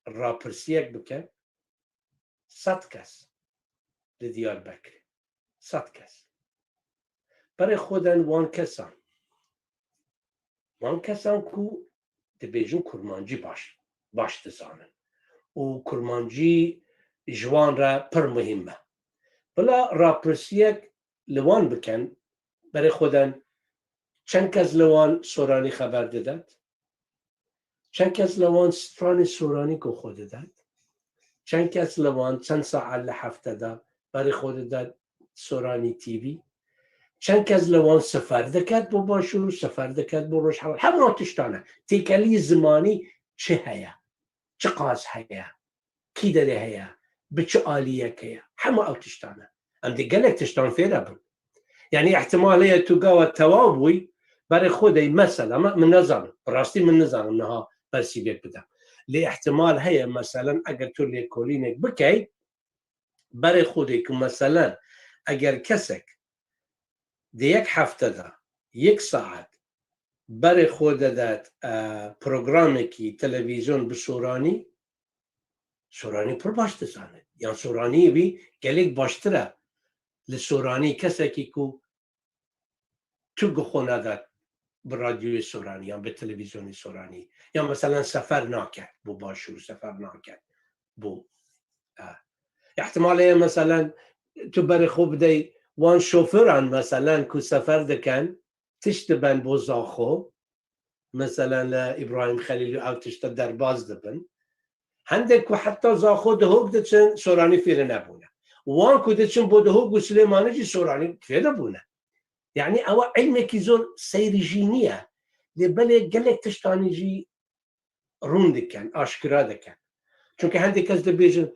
rapirsiyek bikin, sed kes li Diyarbekirê. Sed kes. Berê xwe den wan kesan. Wan kesan ku dibêjin kurmancî baş, baş dizanin. Û kurmancî ji wan re pir muhîm e. Bila rapirsiyek li wan bikin, berê xwe den çend kes li wan soranî xeber didet? Çend kes li wan stranê soranî ku xwe didet? Çend kes li wan çend saet li hefte de berê xwe didet soranî T V? Çend kes li wan sefer diket bo Başûr, sefer diket bo Rojhelat? Hema tiştane. Têkelî zimanî çi heye? Çiqas heye? Kî derê heye? Bi çi aliyek heye? Hema ew tiştane. Em dê gelek tiştan fêr hebin. Yanî îhtimal heye tu gawa tewaw bûyî, berê xwe dey mesela, me, min nezanim. Bi rastî min nizanim niha bersîvek bidem. Lê îhtimal heye, meselen, eger tu lêkolînek bikey, berê xwe dey ku, meselen, eger kesek di yek hefte de yek saet berê xwe de de, e, programekî televîzyon bi soranî, soranî pir baş dizane. Yan soranî wî gelek baştir e li soranî kesekî ku tu gi xwe nede bi radyoyê soranî yan bi televîzyonê soranî. Yan meselen sefer nake bo Başûr, sefer nake bo, e, îhtimal heye meselen tu berê xwe bidey wan şoferan meselen ku sefer dikin, tişt diben bo Zaxo, meselen li Îbrahîm Xelîl û ew tişta derbaz dibin. Hindek ku heta Zaxo Duhok diçin, soranî fêr nebûne. Wan ku diçin bo Duhok û Silêmanî jî soranî fêr nebûne. Yanî ewa ilmekî zor seyrî jî niye. Lê belê gelek tiştanî jî rûn dikin, aşkira dikin. Çunke hindek kes dibêjin,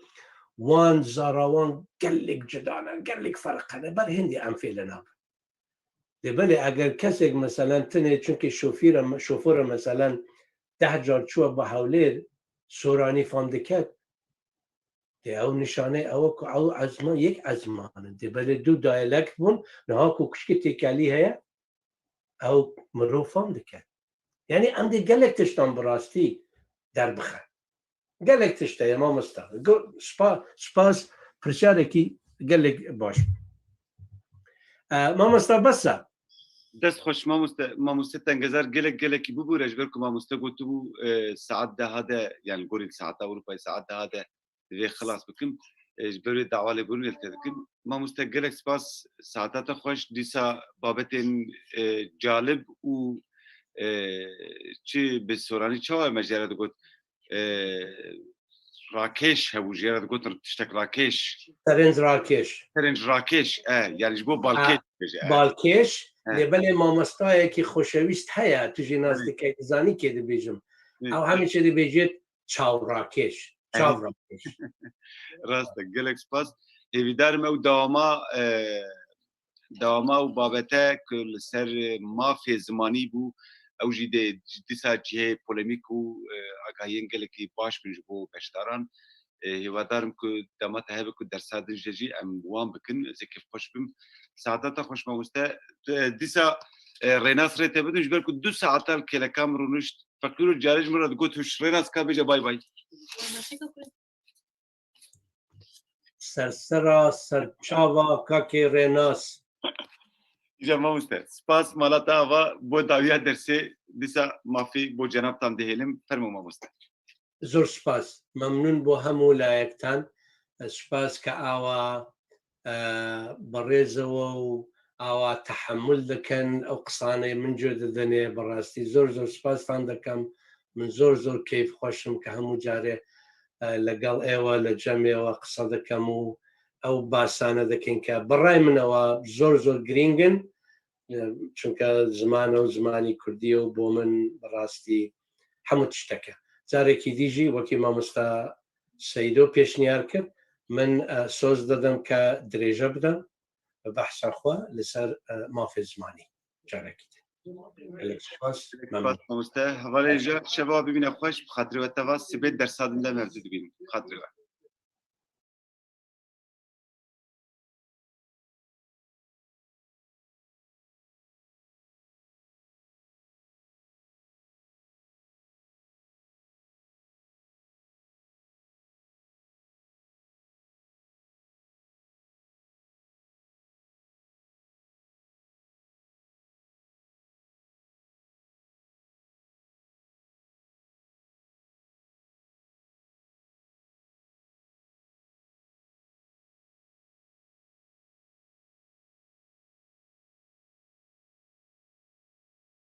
wan zara wan gelek cida ne, gelek ferq hene, ber hindê em fêr nabin. Lê belê eger kesek, meselen, tenê çunkî şofîr e, şoför e, meselen, deh car çûye bi Hewlêr, soranî fam diket, dê ew nîşanê ew e ku ew ezma-, yek ezman in. Dê belê du diyalekt bûn, niha ku kuşkî têkelî heye, ew mirov fam diket. Yanî em dê gelek tiştan bi rastî derbixin. Gelek tişt heye mamosta. Go-, spa-, spas, pirsarekî gelek baş. E, mamosta bes e. Dest xweş mamoste, mamoste Tengezar, gelek gelekî bibûre ji ber ku mamoste gotibû, e, saet deha de, yani gorî saeta Ewropayê saet deha de divê xilas bikim. E, ji ber wê dawa lêborînê li te dikim. Mamoste gelek spas, saeta te xweş, dîsa babetên, e, calib û, e, çi bi soranî çawa me jê re digot, e, rakêş hebû, jê re digotin tiştek rakêş. Serênc rakêş. Serênc rakêş, e, yani ji bo balkêş Ha, dibêje, e. Balkêş, E. Lê belê mamostayekî xoşewîst heye, tu jî nas Evet. dikey, dizanî kê dibêjim. Evet, Ew evet. hemî çê dibêjêt çaw rakêş. Evet. Çav rakêş. Rast e, gelek spas. Hêvîdar im ew dewama, e, dewama û babete ku li ser mafê zimanî bû, ew jî dê dîsa cihê polemîk û, e, agahiyên gelekî baş bin ji bo beşdaran. E, hêvadar im ku dema te hebe ku dersa din jî em wan bikin, ez ê kêfxweş bim. Saeta te xweş mamoste. E, dîsa, e, Rênas rê te bidin, ji ber ku du saeta li kêleka min rûnişt, feqîr û carê ji min re digot, tu ji Rênas ka bêje bay bay. Sersera serçava kakê Rênas. Îca mamoste. Spas mala te ava bo dawiya dersê, dîsa mafî bo cenabtan dihêlim. Fermo mamoste. Zor spas. Memnun bo hemû layektan. Spas ke awa, e, berêzewe û awa tehemul dikin ew qisanê min cû didinê. Bi rastî zor zor spastan dikim. Min zor zor keyf xweş im ke hemû carê, e, legel êwe, li cem êwe qise dikim û ew basane dikin ke bi rey min ewa zor zor girîng in. E, çunke ziman ew zimanî kurdî ye û bo min bi rastî hemû tiştek e. Carekî dî jî wekî mamosta Seydo pêşniyar kir, min, e, soz didim ke dirêje bidim behsa xwe li ser, e, mafê zimanî. Carekî din. Gelek spas. Memnun. Spas mamoste. Hevalê ji şeva bibîne xweş, bi xatirê we teva sibê dersa din de me dibînin. Bi xatirê we.